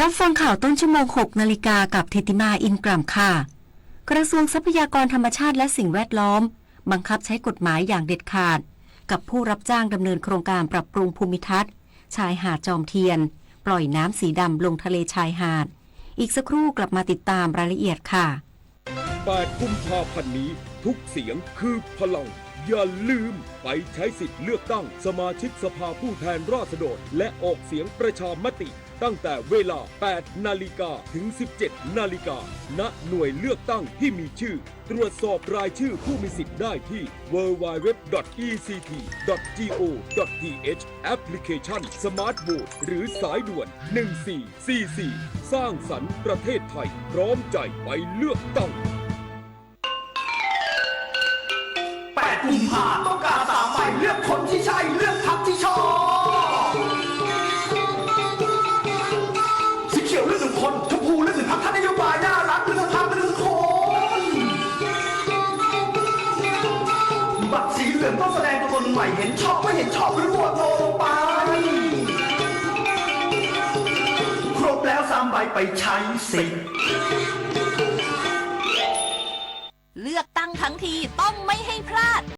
รับฟังข่าวต้นชั่วโมง หกนาฬิกา กับเทติมา อินกล่ำค่ะ กระทรวงทรัพยากรธรรมชาติและสิ่งแวดล้อม บังคับใช้กฎหมายอย่างเด็ดขาด กับผู้รับจ้างดำเนินโครงการปรับปรุงภูมิทัศน์ ชายหาดจอมเทียน ปล่อยน้ำสีดำลงทะเลชายหาด อีกสักครู่กลับมาติดตามรายละเอียดค่ะ แปดกุมภาพันธ์นี้ ทุกเสียงคือพลัง อย่าลืมไปใช้สิทธิ์เลือกตั้งสมาชิกสภาผู้แทนราษฎร และออกเสียงประชามติ ตั้งแต่เวลา แปดนาฬิกา ถึง สิบเจ็ดนาฬิกา ณ หน่วยเลือกตั้งที่มีชื่อ ตรวจสอบรายชื่อผู้มีสิทธิ์ได้ที่ ดับเบิลยู ดับเบิลยู ดับเบิลยู ดอท อี ซี ที ดอท จี โอ ดอท ที เอช แอปพลิเคชัน Smart Vote หรือสายด่วน หนึ่งสี่สี่สี่ สร้างสรรค์ประเทศไทย พร้อมใจไปเลือกตั้ง แปดกุมภาต้องการสามใบ เลือกคนที่ใช่ เลือกพรรคที่ชอบ สีเขียวเลือกหนึ่งคน ชมพูเลือกหนึ่งพรรค ถ้านโยบายน่ารัก เลือกสักพรรค เลือกสักคน บัตรสีเหลืองต้องแสดงตัวตนใหม่ เห็นชอบไม่เห็นชอบ หรือโหวตโนลงไป ครบแล้วสามใบ ไปใช้สิทธิ์ เลือกตั้งทั้งทีต้องไม่ให้พลาด